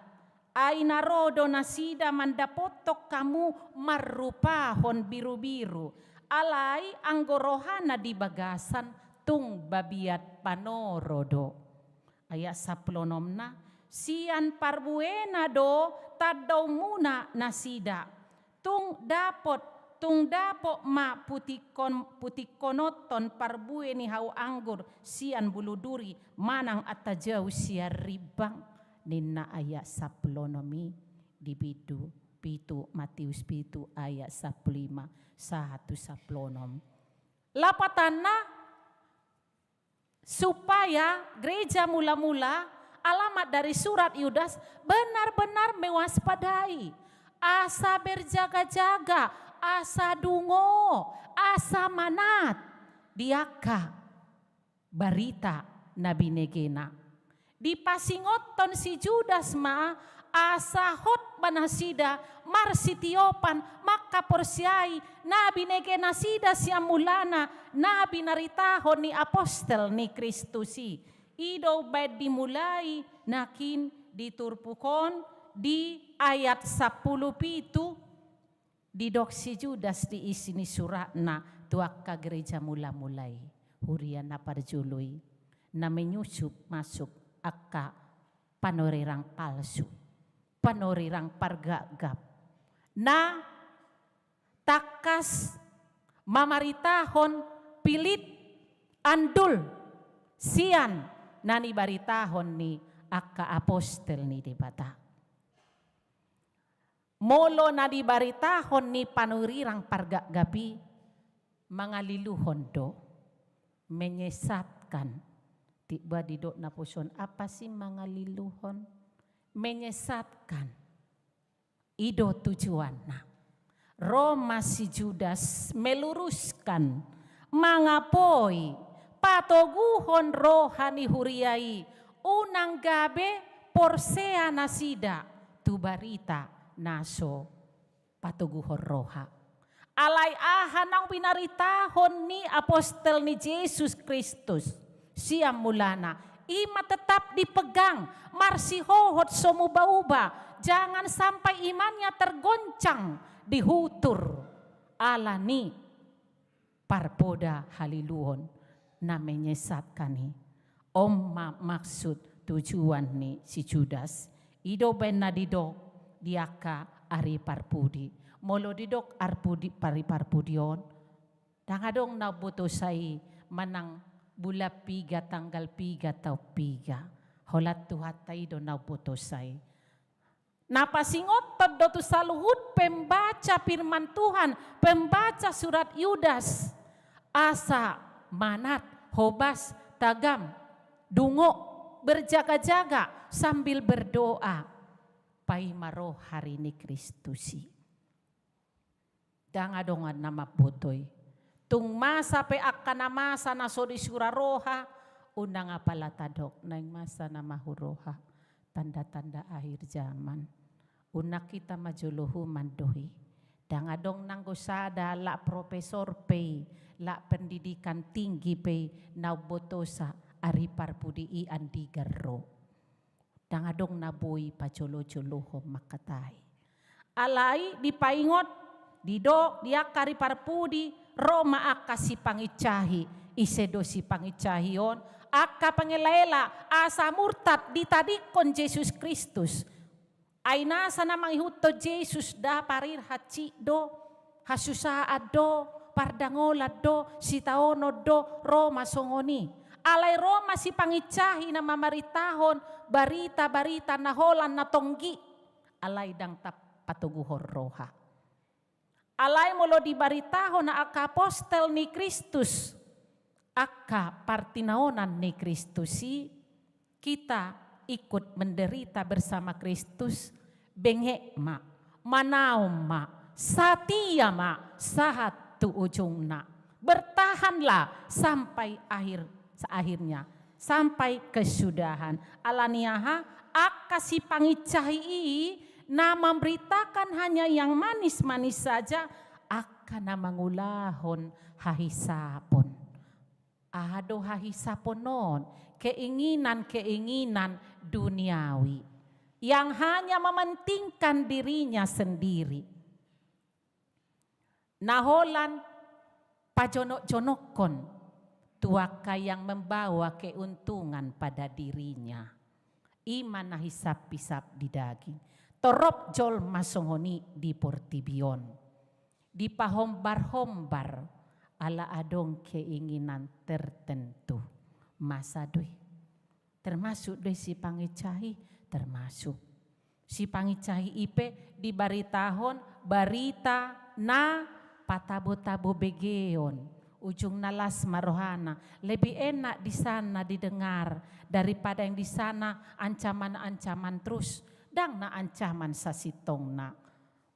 ai na ro do nasida mandapothon hamu marrupahon birubiru, alai anggo rohana di bagasan tung babiat panoro do. Ayat sampulu onomna, sian parbuena do tandaonmuna nasida. Tung dapot, tung dapot ma putikkon, putikkononhon parbue ni hau anggur sian bulu duri manang antajau sian rimbang, ninna ayat sampulu onom i di pitu, pitu, Matius pitu ayat sampulu lima sahat tu sampulu onom. Lapatanna, supaya gereja mula-mula, alamat dari surat Yudas, benar-benar mewaspadai, asa berjaga-jaga, asa dungo, asa manat di angka barita na binegena. Dipasingothon si Judas ma asa hot ma nasida marsitiopan mangkaporseai na binege nasida sian mulana, na binaritahon ni apostel ni Kristus i. I do umbaen dimulai nangkin di turpuk on di ayat sampulu pitu. Didok si Judas di isi ni suratna tu angka gereja mula-mula i, huria na parjolo i, na menyusup masuk angka panurirang palsu, panurirang pargapgap, na tangkas mamaritahon pilit andul sian na nibaritahon ni angka apostel ni Debata. Molo na dibaritahon ni panurirang pargapgap i, mangaliluhon do, menyesatkan. Tiba didok naposo on, apa sih mangaliluhon? Menyesatkan. I do tujuanna. Ro ma si Judas meluruskan, mangapoi, patoguhon roha ni huria i, unang gabe porsea nasida, tu barita na so patoguhon roha. Alai aha naung binaritahon ni apostel ni Jesus Kristus sian mulana, i ma tetap dipegang, marsihohot so muba-uba, jangan sampai imannya tergoncang, dihutur ala ni parpoda haliluon na menyesatkan i. On ma maksud tujuan ni si Judas. I do baen na didok di angka ari parpudi. Molo didok arpudi, ari parpudi on, ndang adong na umbotosa i manang bulan piga, tanggal piga, taon piga. Holan Tuhanta i do na umbotosa i. Na pasingothon do tu saluhut pembaca firman Tuhan, pembaca surat Judas, asa manat, hobas, tagam, dungo, berjaga-jaga sambil berdoa. Paima ro hari ni Kristus i. Ndang adong na mamboto i. Tung masa pe angka na masa na so disura roha, unang apala tadok naeng masa na mahu roha, tanda-tanda akhir zaman. Unang hita ma jolo human do i. Ndang adong nanggo sada, lak profesor pe i, lak pendidikan tinggi pe i, na umbotosa ari parpudi i andigan ro. Ndang adong na boi pajolo-jolohon mangkatai. Alai dipaingot, didok di angka ari parpudi, ro ma angka sipangincahi. Ise do sipangincahi on? Angka pangela-ela asa murtad ditadingkon Jesus Kristus. Ai nasa na mangihuthon Jesus da parir hansit do, hasusaan do, pardangolan do, sitaonon do, ro ma songon i. Alai ro ma sipangincahi na mamaritahon barita-barita na holan na tonggi, alai ndang tap-, patoguhon roha. Alai molo dibaritahon angka apostel ni Kristus, angka partinaonan ni Kristus i, kita ikut menderita bersama Kristus, bengek ma, manaon ma, satia ma, sahat tu ujungna. Bertahanlah sampai akhir, akhirnya, sampai kesudahan. Ala ni aha? Angka sipangincahi i na memberitakan hanya yang manis-manis saja, angka na mangulahon hahisapon. Aha do hahisapon on? Keinginan-keinginan duniawi yang hanya mementingkan dirinya sendiri. Na holan pajonok-jonokkon tu angka yang membawa keuntungan pada dirinya. I ma na hisap-hisap di daging. Torop jolma songon i di portibi on. Dipahombar-hombar ala adong keinginan tertentu. Masa do i. Termasuk do i sipangincahi, termasuk. Sipangincahi i pe dibaritahon barita na patabo-tabo begeon. Ujungna las ma rohana, lebih enak di sana didengar daripada yang di sana ancaman-ancaman terus. Ndang na ancaman sasintongna.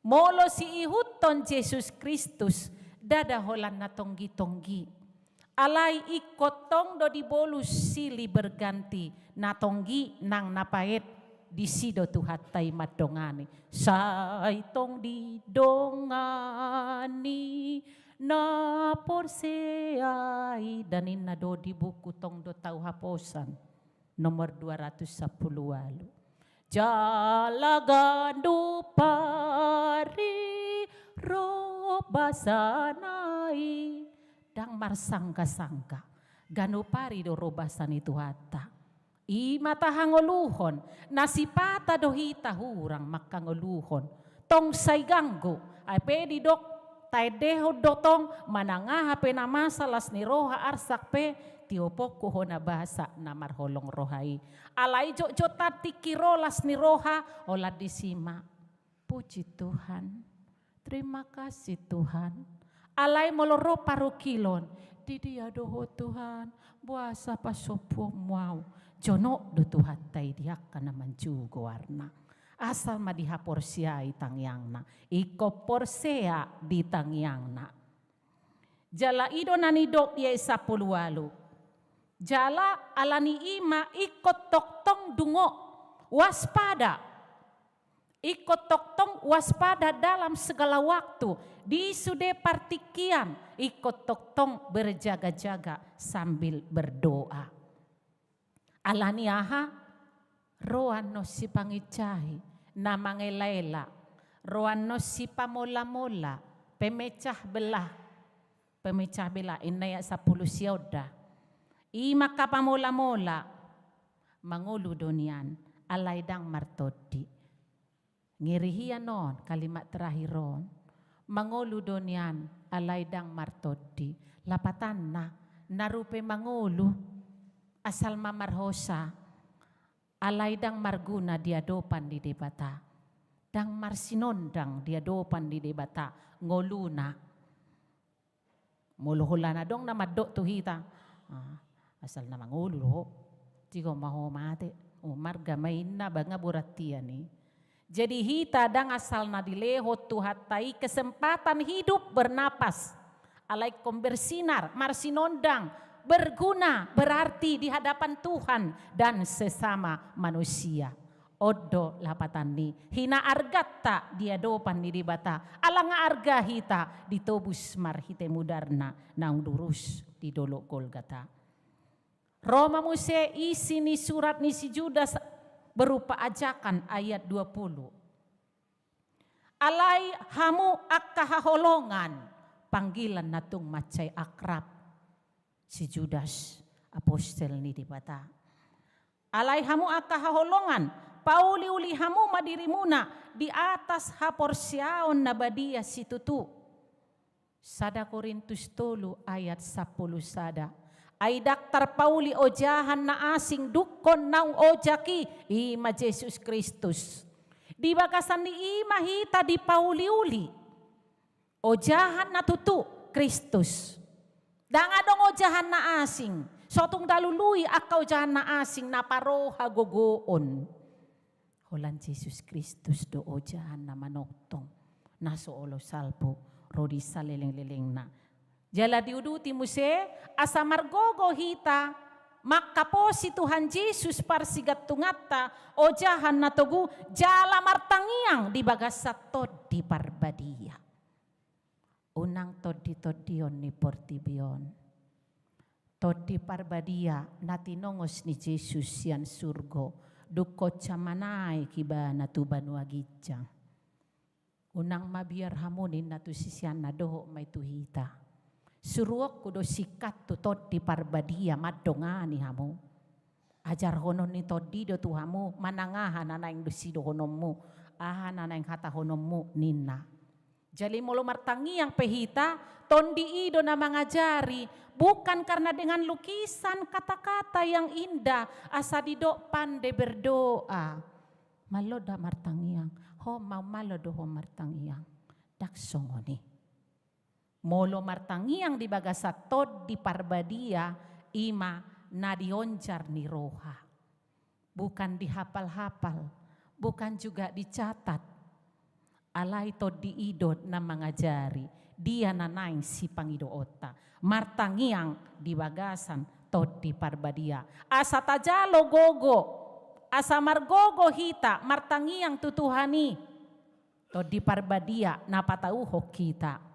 Molo siihuthon Jesus Kristus, ndada holan na tonggi-tonggi. Alai ingkon tong do dibolus silih berganti, na tonggi nang na paet, disi do Tuhanta i mandongani. Sai tong didongani na porsea i, da ninna do di buku Tong do Tau Haposan. Nomor dua ratus sampulu ualu. Jala ganup ari ro basana i. Ndang marsangka-sangka. Ganup ari do ro basa ni Tuhanta. I ma tahangoluhon. Na sipata do hita hurang manghangoluhon. Tong sai ganggu, ai pe didok, taendehon do tong, manang aha pe na masa las ni roha arsak pe, tiopokku hona basa na marholong roha i. Alai jotjot tingki ro las ni roha, holan disi ma. Puji Tuhan, terima kasih Tuhan. Alai molo ro parungkilon, di dia do ho Tuhan, boasa pasombuonmu au. Jonok do Tuhanta i di angka na manjou goarna. Asal ma dihaporseai tangiangna. Ingkon porsea di tangiangna. Jala i do na nidok di ayat sampulu ualu. Jala ala ni i ma ingkon tongtong dungo, waspada. Ingkon tongtong waspada dalam segala waktu, di sude partingkian, ingkon tongtong berjaga-jaga sambil berdoa. Alani aha? Ro annon sipanginsai, na mangelaela, ro annon sipamola-mola, pemecah belah. Pemecah belah, ninna ayat sampulu sia on da. I ma angka pamola-mola, mangolu do nian, alai ndang martondi. Ngeri hian on, kalimat terakhir on. Mangolu do nian, alai ndang martondi. Lapatanna, na rupe mangolu, asal ma marhosa, alai ndang marguna di adopan ni Debata. Ndang marsinondang di adopan ni Debata, ngoluna. Molo holan adong na mandok tu hita, "Ah, asal na mangolu do ho, tigo ma ho mate, o marga ma inna, banga borat hian i." Jadi hita ndang asal na dilehon Tuhanta i kesempatan hidup bernapas, alai ingkon bersinar, marsinondang, berguna, berarti di hadapan Tuhan dan sesama manusia. On do lapatan ni hinaarganta di adopan ni Debata, ala nga arga hita ditobus marhite mudarna naung durus di dolok Golgata. Ro ma muse isi ni surat ni si Judas berupa ajakan, ayat dua puluh. Alai hamu angka haholongan, panggilan na tung mansai akrab si Judas, apostel ni Debata. Alai hamu angka haholongan, pauliuli hamu ma dirimuna di atas haporseaon na badia situtu. Sada Korintus tolu ayat sampulu sada. Ai ndang tarpauli ojahan na asing dungkon naung ojak i, i ma Jesus Kristus. Di bagasan ni i ma hita dipauliuli. Ojahan na tutu, Kristus. Ndang adong ojahan na asing. So tung talului angka ojahan na asing na paroha gogoon. Holan Jesus Kristus do ojahan na manongtong, na so olo salpu ro di salelenglelengna. Jala diuduti muse, asa margogo hita mangkaposi Tuhan Jesus parsigantunganta, ojahan na togu, jala martangiang di bagasan Tondi Parbadia. Unang tonditondion ni portibi on. Tondi Parbadia na tinongos ni Jesus sian surgo, dung hot sa manaek ibana tu banua ginjang. Unang mabiar hamu ninna tu siseanna, dohot ma i tu hita. Suruonku do singkat tu Tondi Parbadia mandongani hamu. Ajarhonon ni tondi do tu hamu, manang aha na naeng do sidohononmu, aha na naeng hatahononmu ninna. Jadi molo martangiang pe hita, tondi i do na mangajari, bukan karena dengan lukisan kata-kata yang indah, asa didok pandai berdoa. Malo da martangiang, ho ma malo do ho martangiang. Ndang songon i. Molo martangiang di bagasan Tondi Parbadia, i ma na dionjar ni roha. Bukan dihapal-hapal, bukan juga dicatat. Alai tondi i do na mangajari, dia na naeng sipangidoonta. Martangiang di bagasan Tondi Parbadia. Asa tajalo gogo, asa margogo hita martangiang tu Tuhan i. Tondi Parbadia na patauhon hita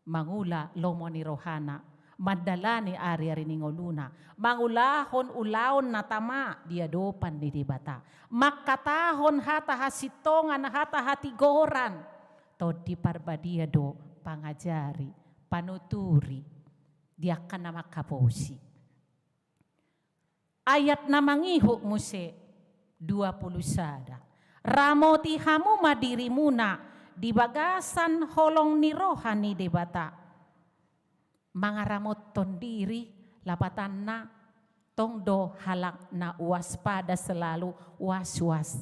mangula lomo ni rohana, mandalani ari-ari ni ngoluna, mangulahon ulaon na tama di adopan ni Debata, mangkatahon hata hasintongan, hata hatigoran. Tondi Parbadia do pangajari, panuturi di angka na mangkaposi. Ayat na mangihut muse, dua puluh sada. Ramoti hamu ma dirimuna di bagasan holong ni roha ni Debata. Mangaramothon diri, lapatanna, tong do halak na waspada selalu, was-was.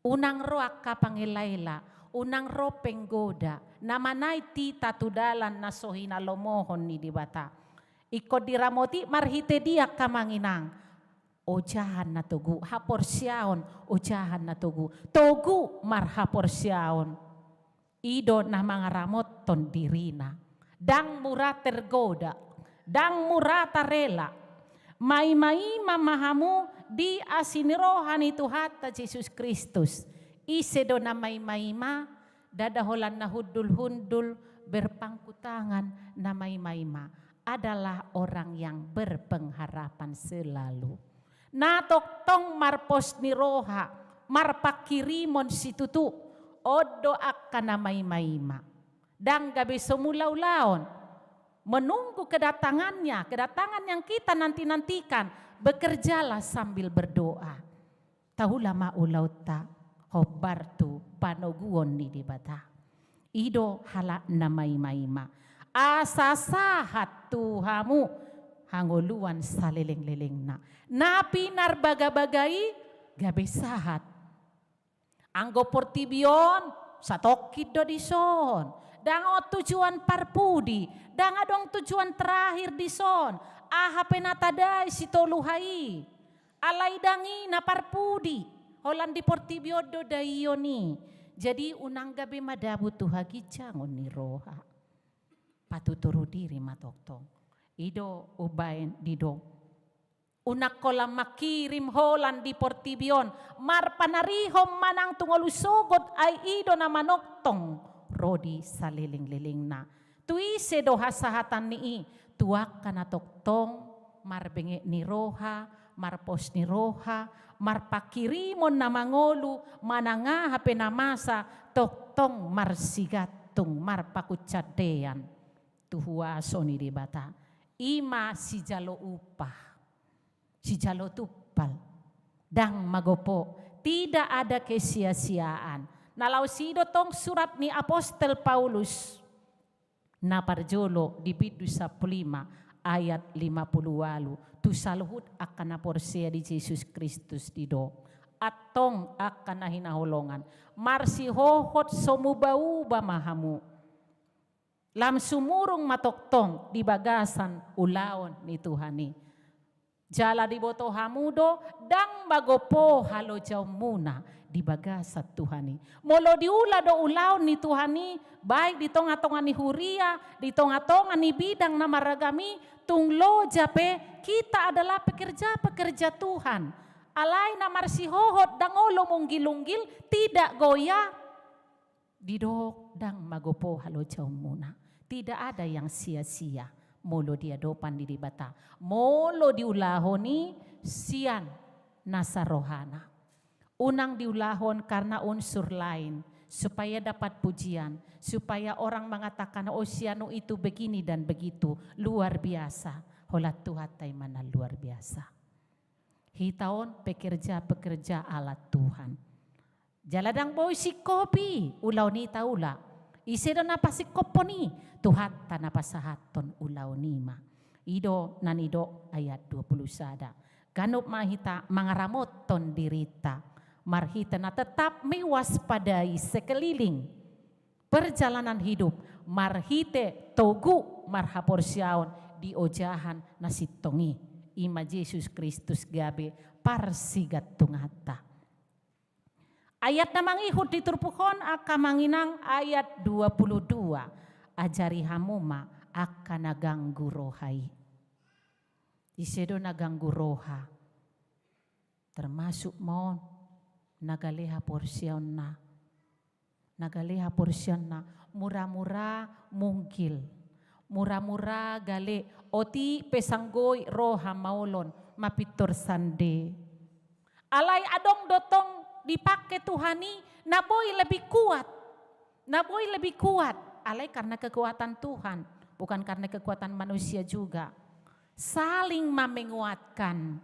Unang ro angka pangelaela, unang ro penggoda, na manaek hita tu dalan na so hinalomohon ni Debata. Ingkon diramoti marhite dia angka amang inang? Ojahan na togu, haporseaon, ojahan na togu. Togu marhaporseaon. I do na mangaramothon dirina. Ndang mura tergoda, ndang mura tarela. Maimaima ma hamu di asi ni roha ni Tuhanta Jesus Kristus. Ise do na maimaima, ndada holan na hundul-hundul, berpangku tangan, na maimaima adalah orang yang berpengharapan selalu. Na tongtong marpos ni roha, marpanghirimon situtu, on do angka na maimaima. Ndang gabe so mangula ulaon, menunggu kedatangannya, kedatangan yang kita nanti-nantikan, bekerjalah sambil berdoa. Taula ma ulaonta hombar tu panoguon ni Debata. I do halak na maimaima. Asa sahat tu hamu hangoluan saleleng-lelengna. Na pinarbagabaga i gabe sahat. Anggo portibi on, satongkin do dison. Ndang adong tujuan parpudi, ndang adong tujuan terakhir dison. Aha pe na tadai sitoluha i. Alai ndang i na parpudi, holan di portibi on do daion i. Jadi unang gabe madabu tu haginjangon ni roha. Patutoru diri ma tongtong. I do umbahen didok. Unang holan manghirim holan di portibi on, marpanarihon manang tu ngolu sogot, ai i do na manongtong ro di saleleng-lelengna. Tu ise do hasahatan ni i? Tu angka na tongtong marbenget ni roha, marpos ni roha, marpanghirimon na mangolu, manang aha pe na masa, tongtong marsigantung, marpakuncandaion tu huaso ni Debata. I ma sijalo upah, sijalo tumpal. Ndang magopo, tidak ada kesia-siaan. Na laos i do tong surat ni apostel Paulus na parjolo di bindu sampulu lima ayat lima pulu ualu, tu saluhut angka na porsea di Jesus Kristus didok. Antong angka na hinaholongan, marsihohot so muba-uba ma hamu. Lam sumurung ma tongtong di bagasan ulaon ni Tuhan i. Jala diboto hamu do, ndang magopo halojaonmuna di bagasan Tuhan i. Molo diula do ulaon ni Tuhan i, baik di tonga-tonga ni huria, di tonga-tonga ni bidang na marragam i, tung loja pe, kita adalah pekerja-pekerja Tuhan. Alai na marsihohot ndang olo munggil-unggil, tidak goyah. Didok ndang magopo halojaonmuna. Tidak ada yang sia-sia molo di adopan ni Debata. Molo diulahon i sian nasa rohana. Unang diulahon karena unsur lain, supaya dapat pujian, supaya orang mengatakan, "Oh, si anu itu begini dan begitu, luar biasa." Holan Tuhanta i ma na luar biasa. Hita on pekerja-pekerja alat Tuhan. Jala ndang boi singkop i ulaon i taula. Ise do na pasingkophon i? Tuhanta na pasahathon ulaon i ma. I do na nidok ayat dua pulu sada. Ganup ma hita mangaramothon dirinta marhite na tetap mewaspadai sekeliling perjalanan hidup, marhite togu marhaporseaon di ojahan na sintong i, i ma Jesus Kristus gabe parsigantunganta. Ayat na mangihut di turpuk on, angka amang inang, ayat dua pulu dua. Ajari hamu ma angka na ganggu roha i. Ise do na ganggu roha? Termasuk ma on na gale haporseaonna. Na gale haporseaonna, mura-mura munggil. Mura-mura gale, otik pe sanggoit roha maolon, mapintor sande. Alai adong do tong dipangke Tuhan i na boi lebih kuat. Na boi lebih kuat. Alai karena kekuatan Tuhan, bukan karena kekuatan manusia juga. Saling ma menguatkan.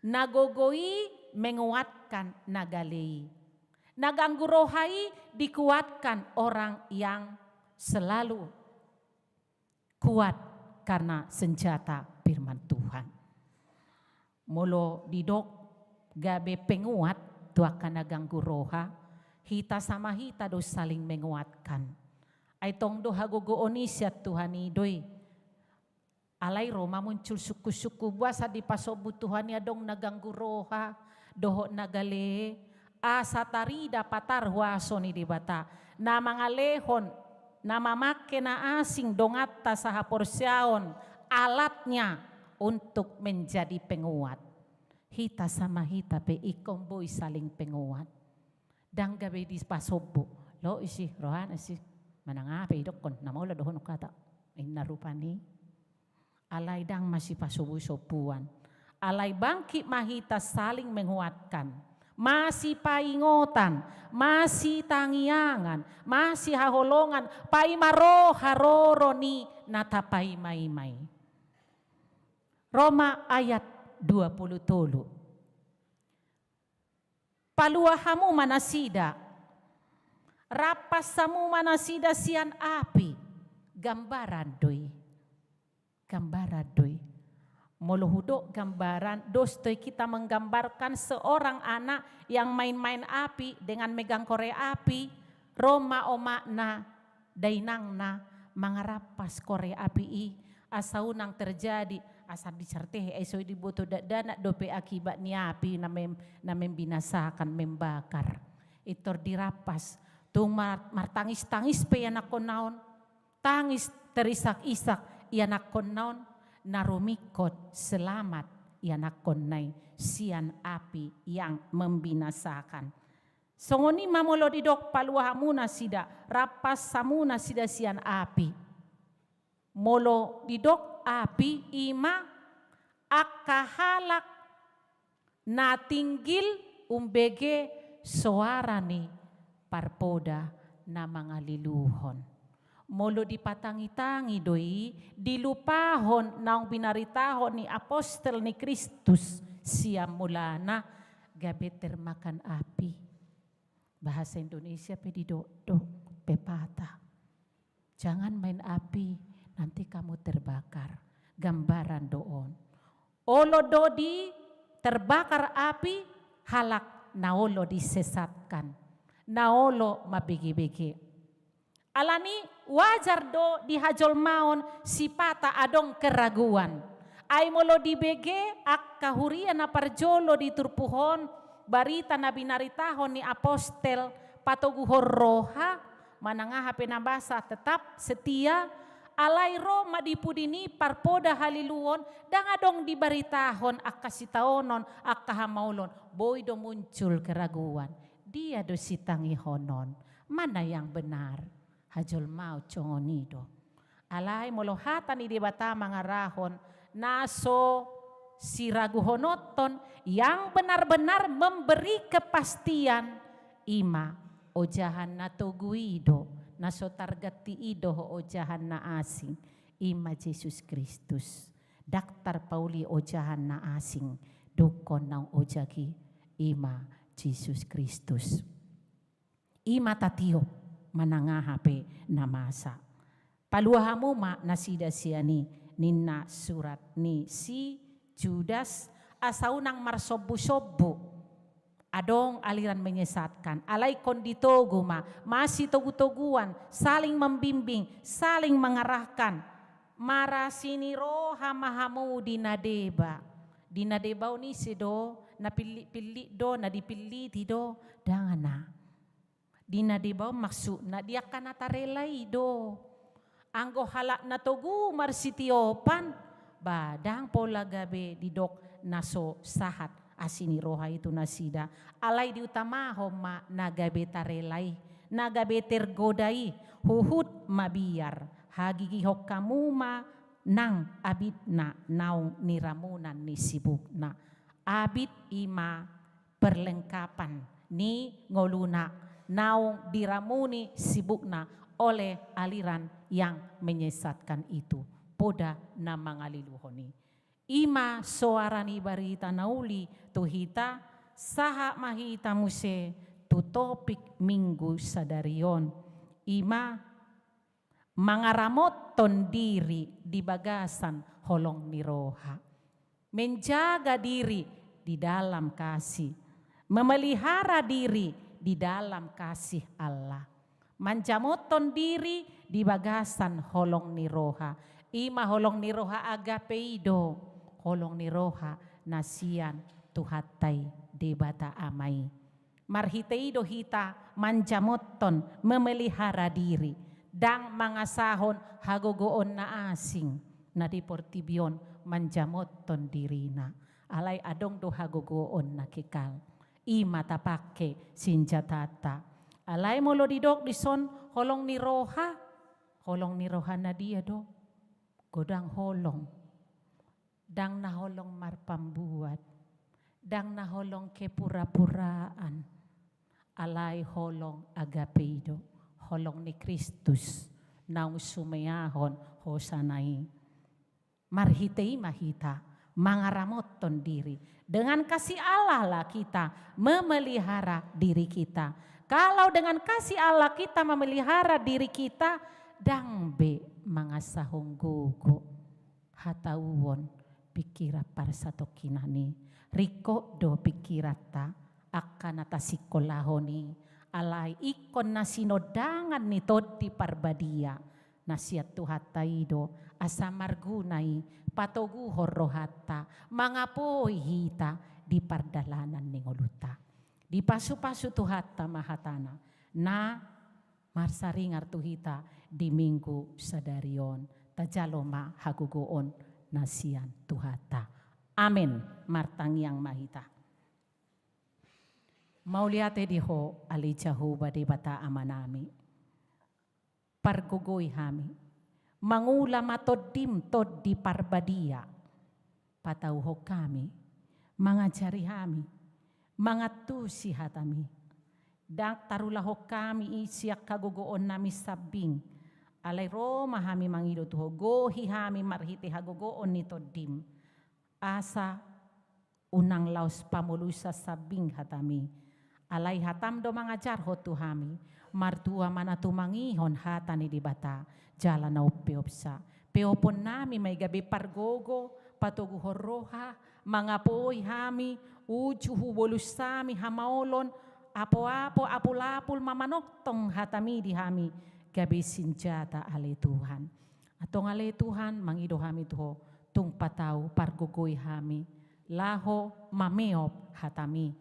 Na gogo i menguatkan na gale i. Na ganggu roha i dikuatkan orang yang selalu kuat karena senjata firman Tuhan. Molo didok gabe penguat tu angka na ganggu roha, hita sama hita do saling menguatkan. Ai tong do hagogoon i sian Tuhan i do i. Alai ro ma muncul sungkun-sungkun, boasa dipasombu Tuhan i adong na ganggu roha dohot na gale, asa tarida patar huaso ni Debata, na mangalehon, na mamangke na asing donganta sahaporseaon, alatnya untuk menjadi penguat. Hita sama hita pe ingkon boi saling penguat. Ndang gabe dipasombu. Lo isi rohana si manang aha pe idokkon, na molo dohonon hata. Inna rupani. Alai ndang masipasombu-sombuan. Alai bangkit ma hita saling menguatkan. Masipaingotan, masitangiangan, masihaholongan, paima ro haroro ni na tapaima-ima i. Roma ayat dua puluh tolu. Palua hamu ma nasida, rampas hamu ma nasida sian api, gambaran do i. Gambaran do i. Molo hudok gambaran, dos do i kita menggambarkan seorang anak yang main-main api dengan megang korek api, ro ma omakna, dainangna mangarampas korek api i, asa unang terjadi, asa bisa tehe, ai so diboto dakdanak dope akibat ni api na mem-, na membinasakan, membakar. Pintor dirampas, tung mar-, martangis-tangis pe ianakkonna on, tangis terisak-isak ianakkonna on, na rumingkot selamat ianakkonna i sian api yang membinasakan. Songon i ma molo didok palua hamu nasida, rampas hamu nasida sian api. Molo didok api i ma angka halak na tinggil umbege soara ni parpoda na mangaliluhon. Molo dipatangi-tangi do i, dilupahon naung binaritahon ni apostel ni Kristus sian mulana, gabe termakan api. Bahasa Indonesia pe didok do, pepatah. Jangan main api, nanti kamu terbakar. Gambaran do on. Olo do di terbakar api, halak na olo disesatkan. Na olo mambege-bege. Alani wajar do di hajolmaon sipata adong keraguan. Ai molo dibege angka huria na parjolo di turpuk on, barita na binaritahon ni apostel, patoguhon roha, manang aha pe na basa tetap setia, alai ro ma di pudi ni parpoda haliluon, ndang adong dibaritahon angka sitaonon, angka hamaolon, boi do muncul keraguan. Dia do sitangihonon? Mana yang benar? Hajolmaon songon i do. Alai molo hata ni Debata mangarahon na so siraguhononton, yang benar-benar memberi kepastian, i ma ojahan na togu i do, na so targanti i do ojahan na asing, i ma Jesus Kristus. Ndang tarpauli ojahan na asing, dungkon naung ojak i, i ma Jesus Kristus. I ma tatiop manang aha pe na masa. Palua hamu ma nasida sian i, ninna surat ni si Judas, asa unang marsombu-sombu. Adong aliran menyesatkan, alai ingkon ditogu ma, masitogu-toguan, saling membimbing, saling mengarahkan. Marasi ni roha ma hamu di na deba. Di na deba on ise do, na pillit-pillit do, na dipilliti do, ndang na. Di na deba on maksudna di angka na tarela i do. Anggo halak na togu marsitiopan, ba ndang pola gabe didok na so sahat asi ni roha i tu nasida. Alai diutamahon ma na gabe tarela i, na gabe tergoda i, huhut mabiar, hagigihon hamu ma nang abitna naung niramunan ni sibukna. Abit i ma perlengkapan ni ngoluna naung diramuni sibukna oleh aliran yang menyesatkan itu. Poda na mangaliluhon i. I ma soara ni barita na uli tu hita, sahat ma hita muse tu topik minggu sadari on. I ma mangaramothon diri di bagasan holong ni roha. Menjaga diri di dalam kasih. Memelihara diri di dalam kasih Allah. Manjamothon diri di bagasan holong ni roha. I ma holong ni roha agape i do. Holong ni roha na sian Tuhanta i Debata Ama i. Marhite i do hita manjamothon, memelihara diri, ndang mangasahon hagogoon na asing na di portibi on manjamothon dirina. Alai adong do hagogoon na kekal. I ma tapangke sinjatanta. Alai molo didok dison holong ni roha, holong ni roha na dia do? Godang holong. Ndang na holong marpambuat, ndang na holong kepura-puraan, alai holong agape i do, holong ni Kristus naung sumeahon hosana i. Marhite i ma hita mangaramothon diri. Dengan kasih Allah lah kita memelihara diri kita. Kalau dengan kasih Allah kita memelihara diri kita, ndang be mangasahon gogo, hatauon, pingkiran parsatongkinan i. Ringkot do pingkiranta angka na tasikkolahon i, alai ingkon na sinondangan ni Tondi Parbadia na sian Tuhanta i do, asa marguna i patoguhon rohanta, mangapoi hita di pardalanan ni ngolunta. Dipasu-pasu Tuhanta ma hatana na marsaringar tu hita di Minggu sadari on. Tajalo ma hagogoon na sian Tuhanta. Amen. Martangiang ma hita. Mauliate di Ho ale Jahowa Debata Amanami. Pargogoi hami, mangula ma Tondim, Tondi Parbadia. Patauhon hami, mangajari hami, mangantusi hatami. Ndang tarulahon hami i sian hagogoonnami sambing. Alai ro ma hami mangido tu Ho, gohi hami marhite hagogoon ni Tondim. Asa unang laos pamolusan sambing hatami. Alai hatam do mangajarhon tu hami, martua ma na tumangihon hata ni Debata, jala na umpeopsa. Peoponnami ma i gabe pargogo, patoguhon roha, mangapoi hami, uju hu bolus hami hamaolon, apoapo, apulapul ma manongtong hatami di hami, gabe sinjata ale Tuhan. Antong ale Tuhan, mangido hami tu Ho, tung patau pargogoi hami, laho mameop hatami,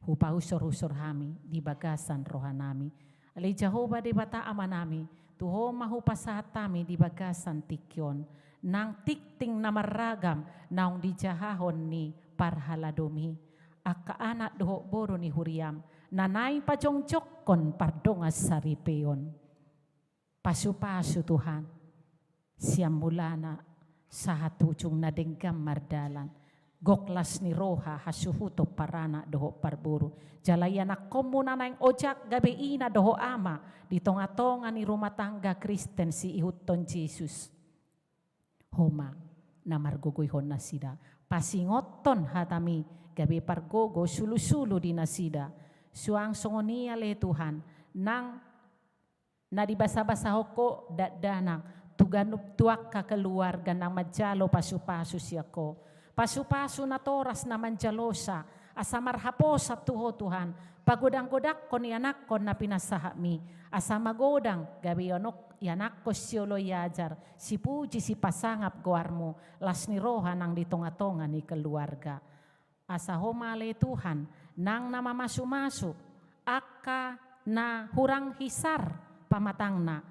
hupausor-usor hami di bagasan rohanami. Ale Jahowa Debata Amanami, tu Ho ma hupasahat hami di bagasan tingki on, nang tingting na marragam naung dijahahon ni parhaladomi, angka anak dohot boru ni huriam, na naeng pajongjongkon pardongan saripeon. Pasu-pasu Tuhan, sian mulana sahat tu ujungna denggan mardalan, gok las ni roha hasuhuton paranak dohot parboru, jala ianakkonmu na naeng ojak gabe ina dohot ama di tonga-tonga ni rumah tangga Kristen siihuthon Jesus. Ho ma na margogoihon nasida, pasingothon hatami gabe pargogo sulu-sulu di nasida, suang songon i ale Tuhan, nang na dibasa-basahon Ho dakdanak tu ganup tu angka keluarga na manjalo pasu-pasu sian Ho. Pasu-pasu natoras na manjalosa, asa marhaposan tu Ho Tuhan, pagodang-godangkon ianakkon na pinasahatmi, asa magodang gabe ianok-, ianakkon sioloi ajar, sipuji sipasangap goarmu, las ni roha nang di tonga-tonga ni keluarga. Asa Ho ma ale Tuhan, nang na mamasu-masu, angka na hurang hisar pamatangna,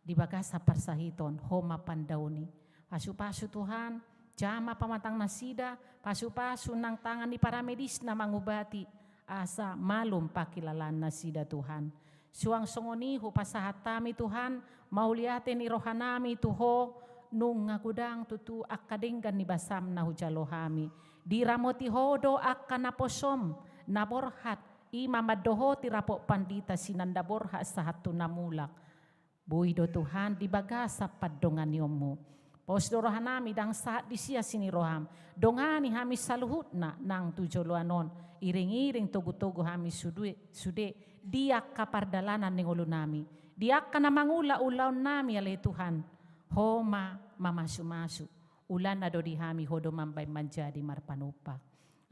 di bagasan parsahiton, Ho ma pandaoni. Pasu-pasu Tuhan, jama pamatang nasida, pasu-pasu nang tangan ni paramedis na mangubati, asa malum pangkilalaan nasida Tuhan. Suang songon i hupasahat hami Tuhan, mauliate ni rohanami tu Ho, nunga godang tutu angka denggan ni basam na hujalo hami. Diramoti Ho do angka naposom, na borhat, i ma mandohoti rapot pandita sinanda borhat sahat tu na mulak. Boi do Tuhan di bagasan pandonganionmu. Pos do rohanami ndang sahat di sia si ni roham. Dongani hami saluhutna nang tu joloan on. Iring-iring togu-togu hami sude, sude di angka pardalanan ni ngolunami. Di angka na mangula ulaonnami ale Tuhan. Ho ma mamasu-masu. Ulana do di hami Ho do mambaen manjadi marpanumpak.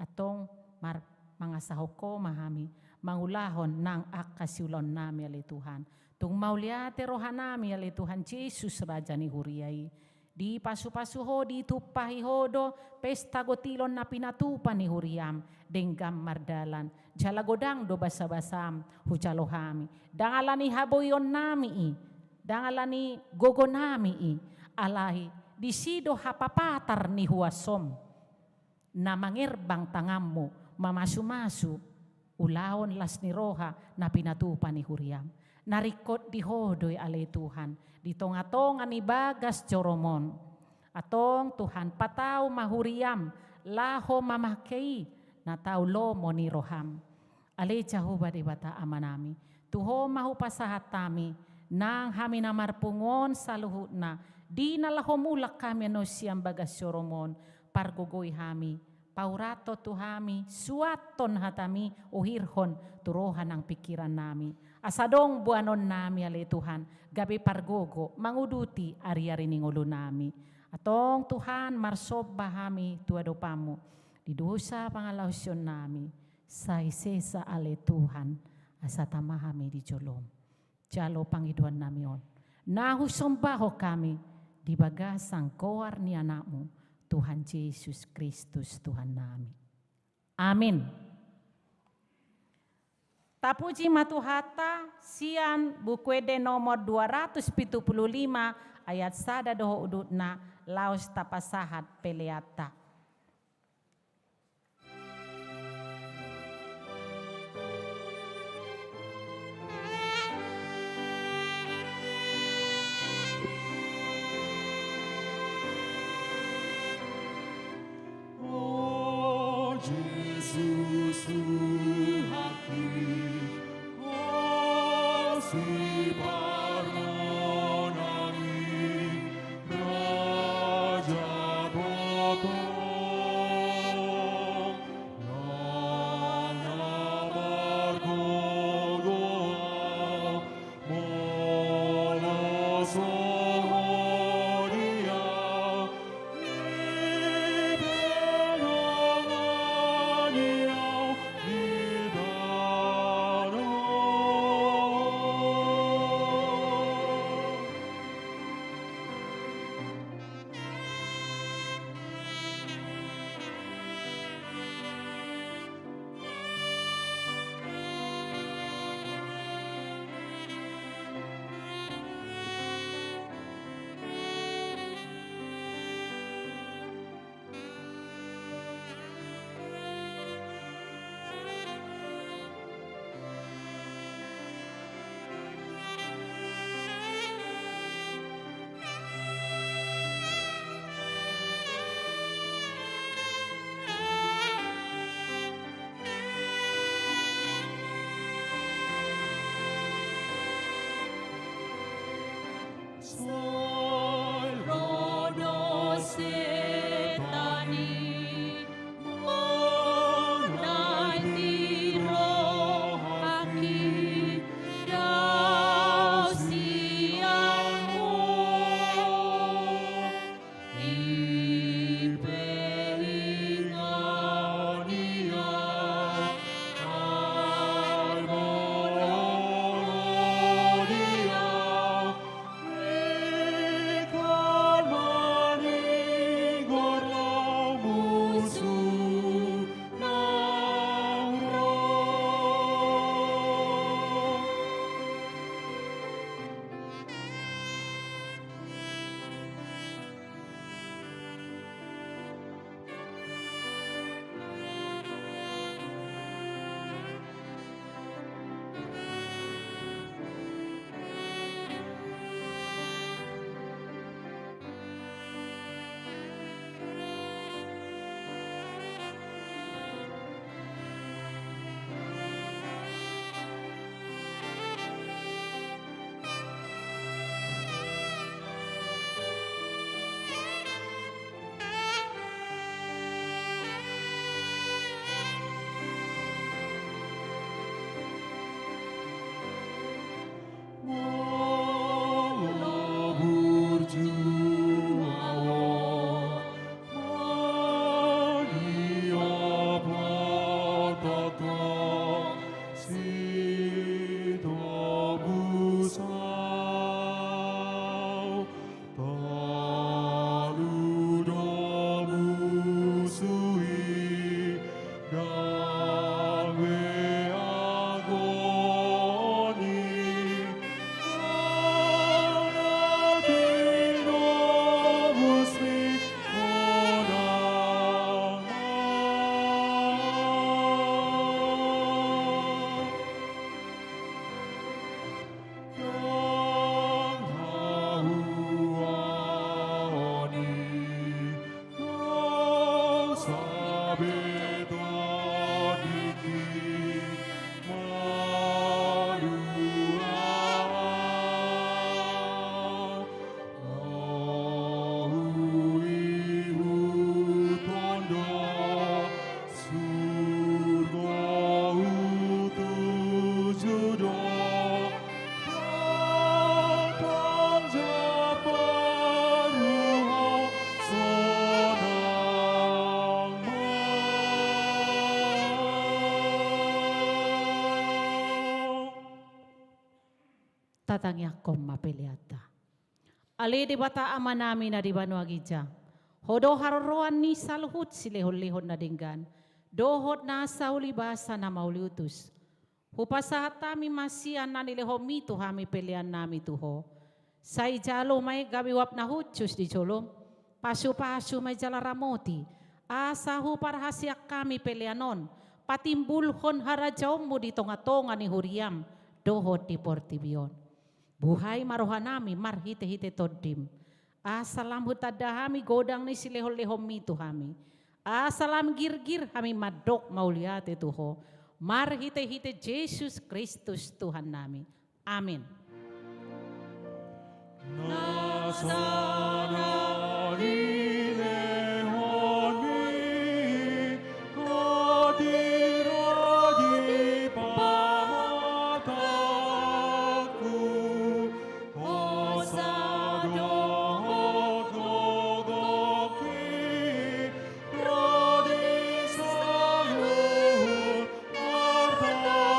Antong mar-, mangasahon Ho ma hami, mangulahon nang angka siulaonnami ale Tuhan. Tung mauliate rohanami ale Tuhan Jesus Raja ni huria i. Dipasu-pasu Ho, ditumpahi Ho do pesta gotilon na pinatupa ni huriam, denggan mardalan, jala godang do basa-basam hujalo hami. Ndang ala ni haboionnami i, ndang ala ni gogonami i, alai disi do hapapatar ni huasom. Na mangerbang tanganmu, mamasu-masu, ulaon las ni roha na pinatupa ni huriam. Na ringkot di Ho do i ale Tuhan, di tonga-tonga ni bagas joromon. Antong Tuhan, patau ma huriam laho mamake i na tau lomo ni roham. Ale Jahowa Debata Amanami, tu Ho ma hupasahat hami, nang hami na marpungu on saluhutna, di na laho mulak hami annon sian bagas joromon, pargogoi hami, paurathon tu hami, suanhon hatami, uhirhon tu roha nang pingkirannami. Asa adong boanonnami ale Tuhan, gabe pargogo manguduti ari-ari ni ngolunami. Antong Tuhan, marsomba hami tu adopanmu, di dosa pangalaosionnami, sai sesa ale Tuhan, asa tama hami di jolom. Jalo pangidoannami on, na husombahon hami di bagasan goar ni Anakmu, Tuhan Jesus Kristus Tuhannami. Amin. Tapuji ma Tuhanta, sian Buku Ende nomor dua ratus pitu pulu lima, ayat sada dohot udutna, laos tapasahat peleanta. O Jesus Tuhanki, asi pargonangi, raja toto Tatangiangkon ma peleanta. Ale Debata Amanami na di banua ginjang, Ho do haroroan ni saluhut silehonlehon na denggan dohot nasa ulibasa na mauliutus. Hupasahat hami ma sian na nilehonMi tu hami peleannami tu Ho. Sai jalo ma i gabe uap na hushus di jolom, pasupasu ma i jala ramoti, asa huparhaseang hami pelean on patimbulhon harajaonMu di tongatonga ni huriaM dohot di portibi on. Buhai ma rohanami marhitehite TondiM, asa lam hutanda hami godang ni silehonlehonMi tu hami, asa lam girgir hami mandok mauliate tu Ho, marhitehite Jesus Kristus Tuhannami. Amin. Nasa na nilehonMi, hadiradi pamatangku, hosa dohot gogongki, ro di saluhut artangku,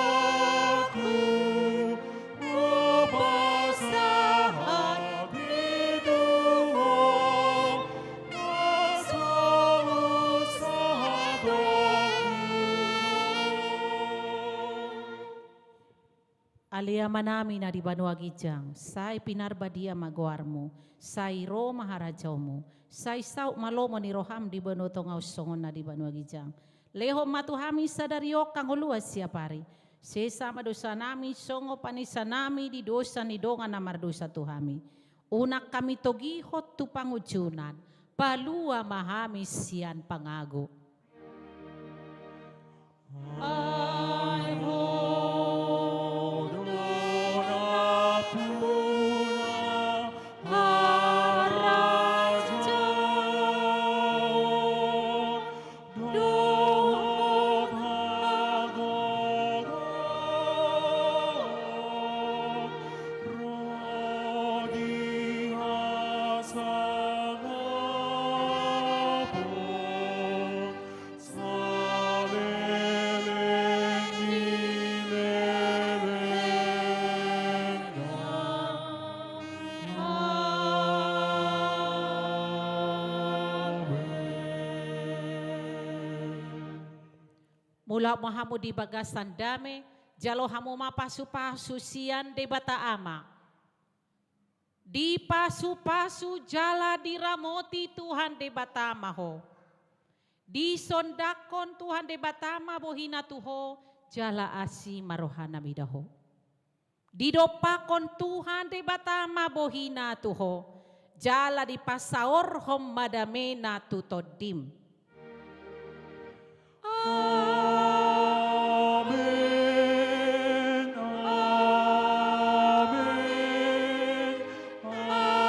hupasahat i tu Ho, na so husahatonnami. Ale Amanami na di banua ginjang, sai pinarbadia ma goarMu, sai ro ma harajaonMu, sai saut ma lomo ni rohaM di banua tonga on songon na di banua ginjang. Lehon ma tu hami sadari on hangoluan siapari. Sesa ma dosanami songon panesanami di dosa ni dongan na mardosa tu hami. Unang hami togihon tu pangunjunan, palua ma hami sian pangago. Ai Ho do nampuna harajaon dohot hagogoon ro di hasangapon saleleng ni lelengna. Amen. Mulak ma hamu di bagasan dame, jalo hamu ma pasupasu sian Debata Ama. Dipasupasu jala diramoti Tuhan Debata ma ho. Disondangkon Tuhan Debata ma bohina tu ho, jala asi ma rohana mida ho. Didompakkon Tuhan Debata ma bohina tu ho, jala dipasaorhon ma damena tu tondim. Amen, amen, amen.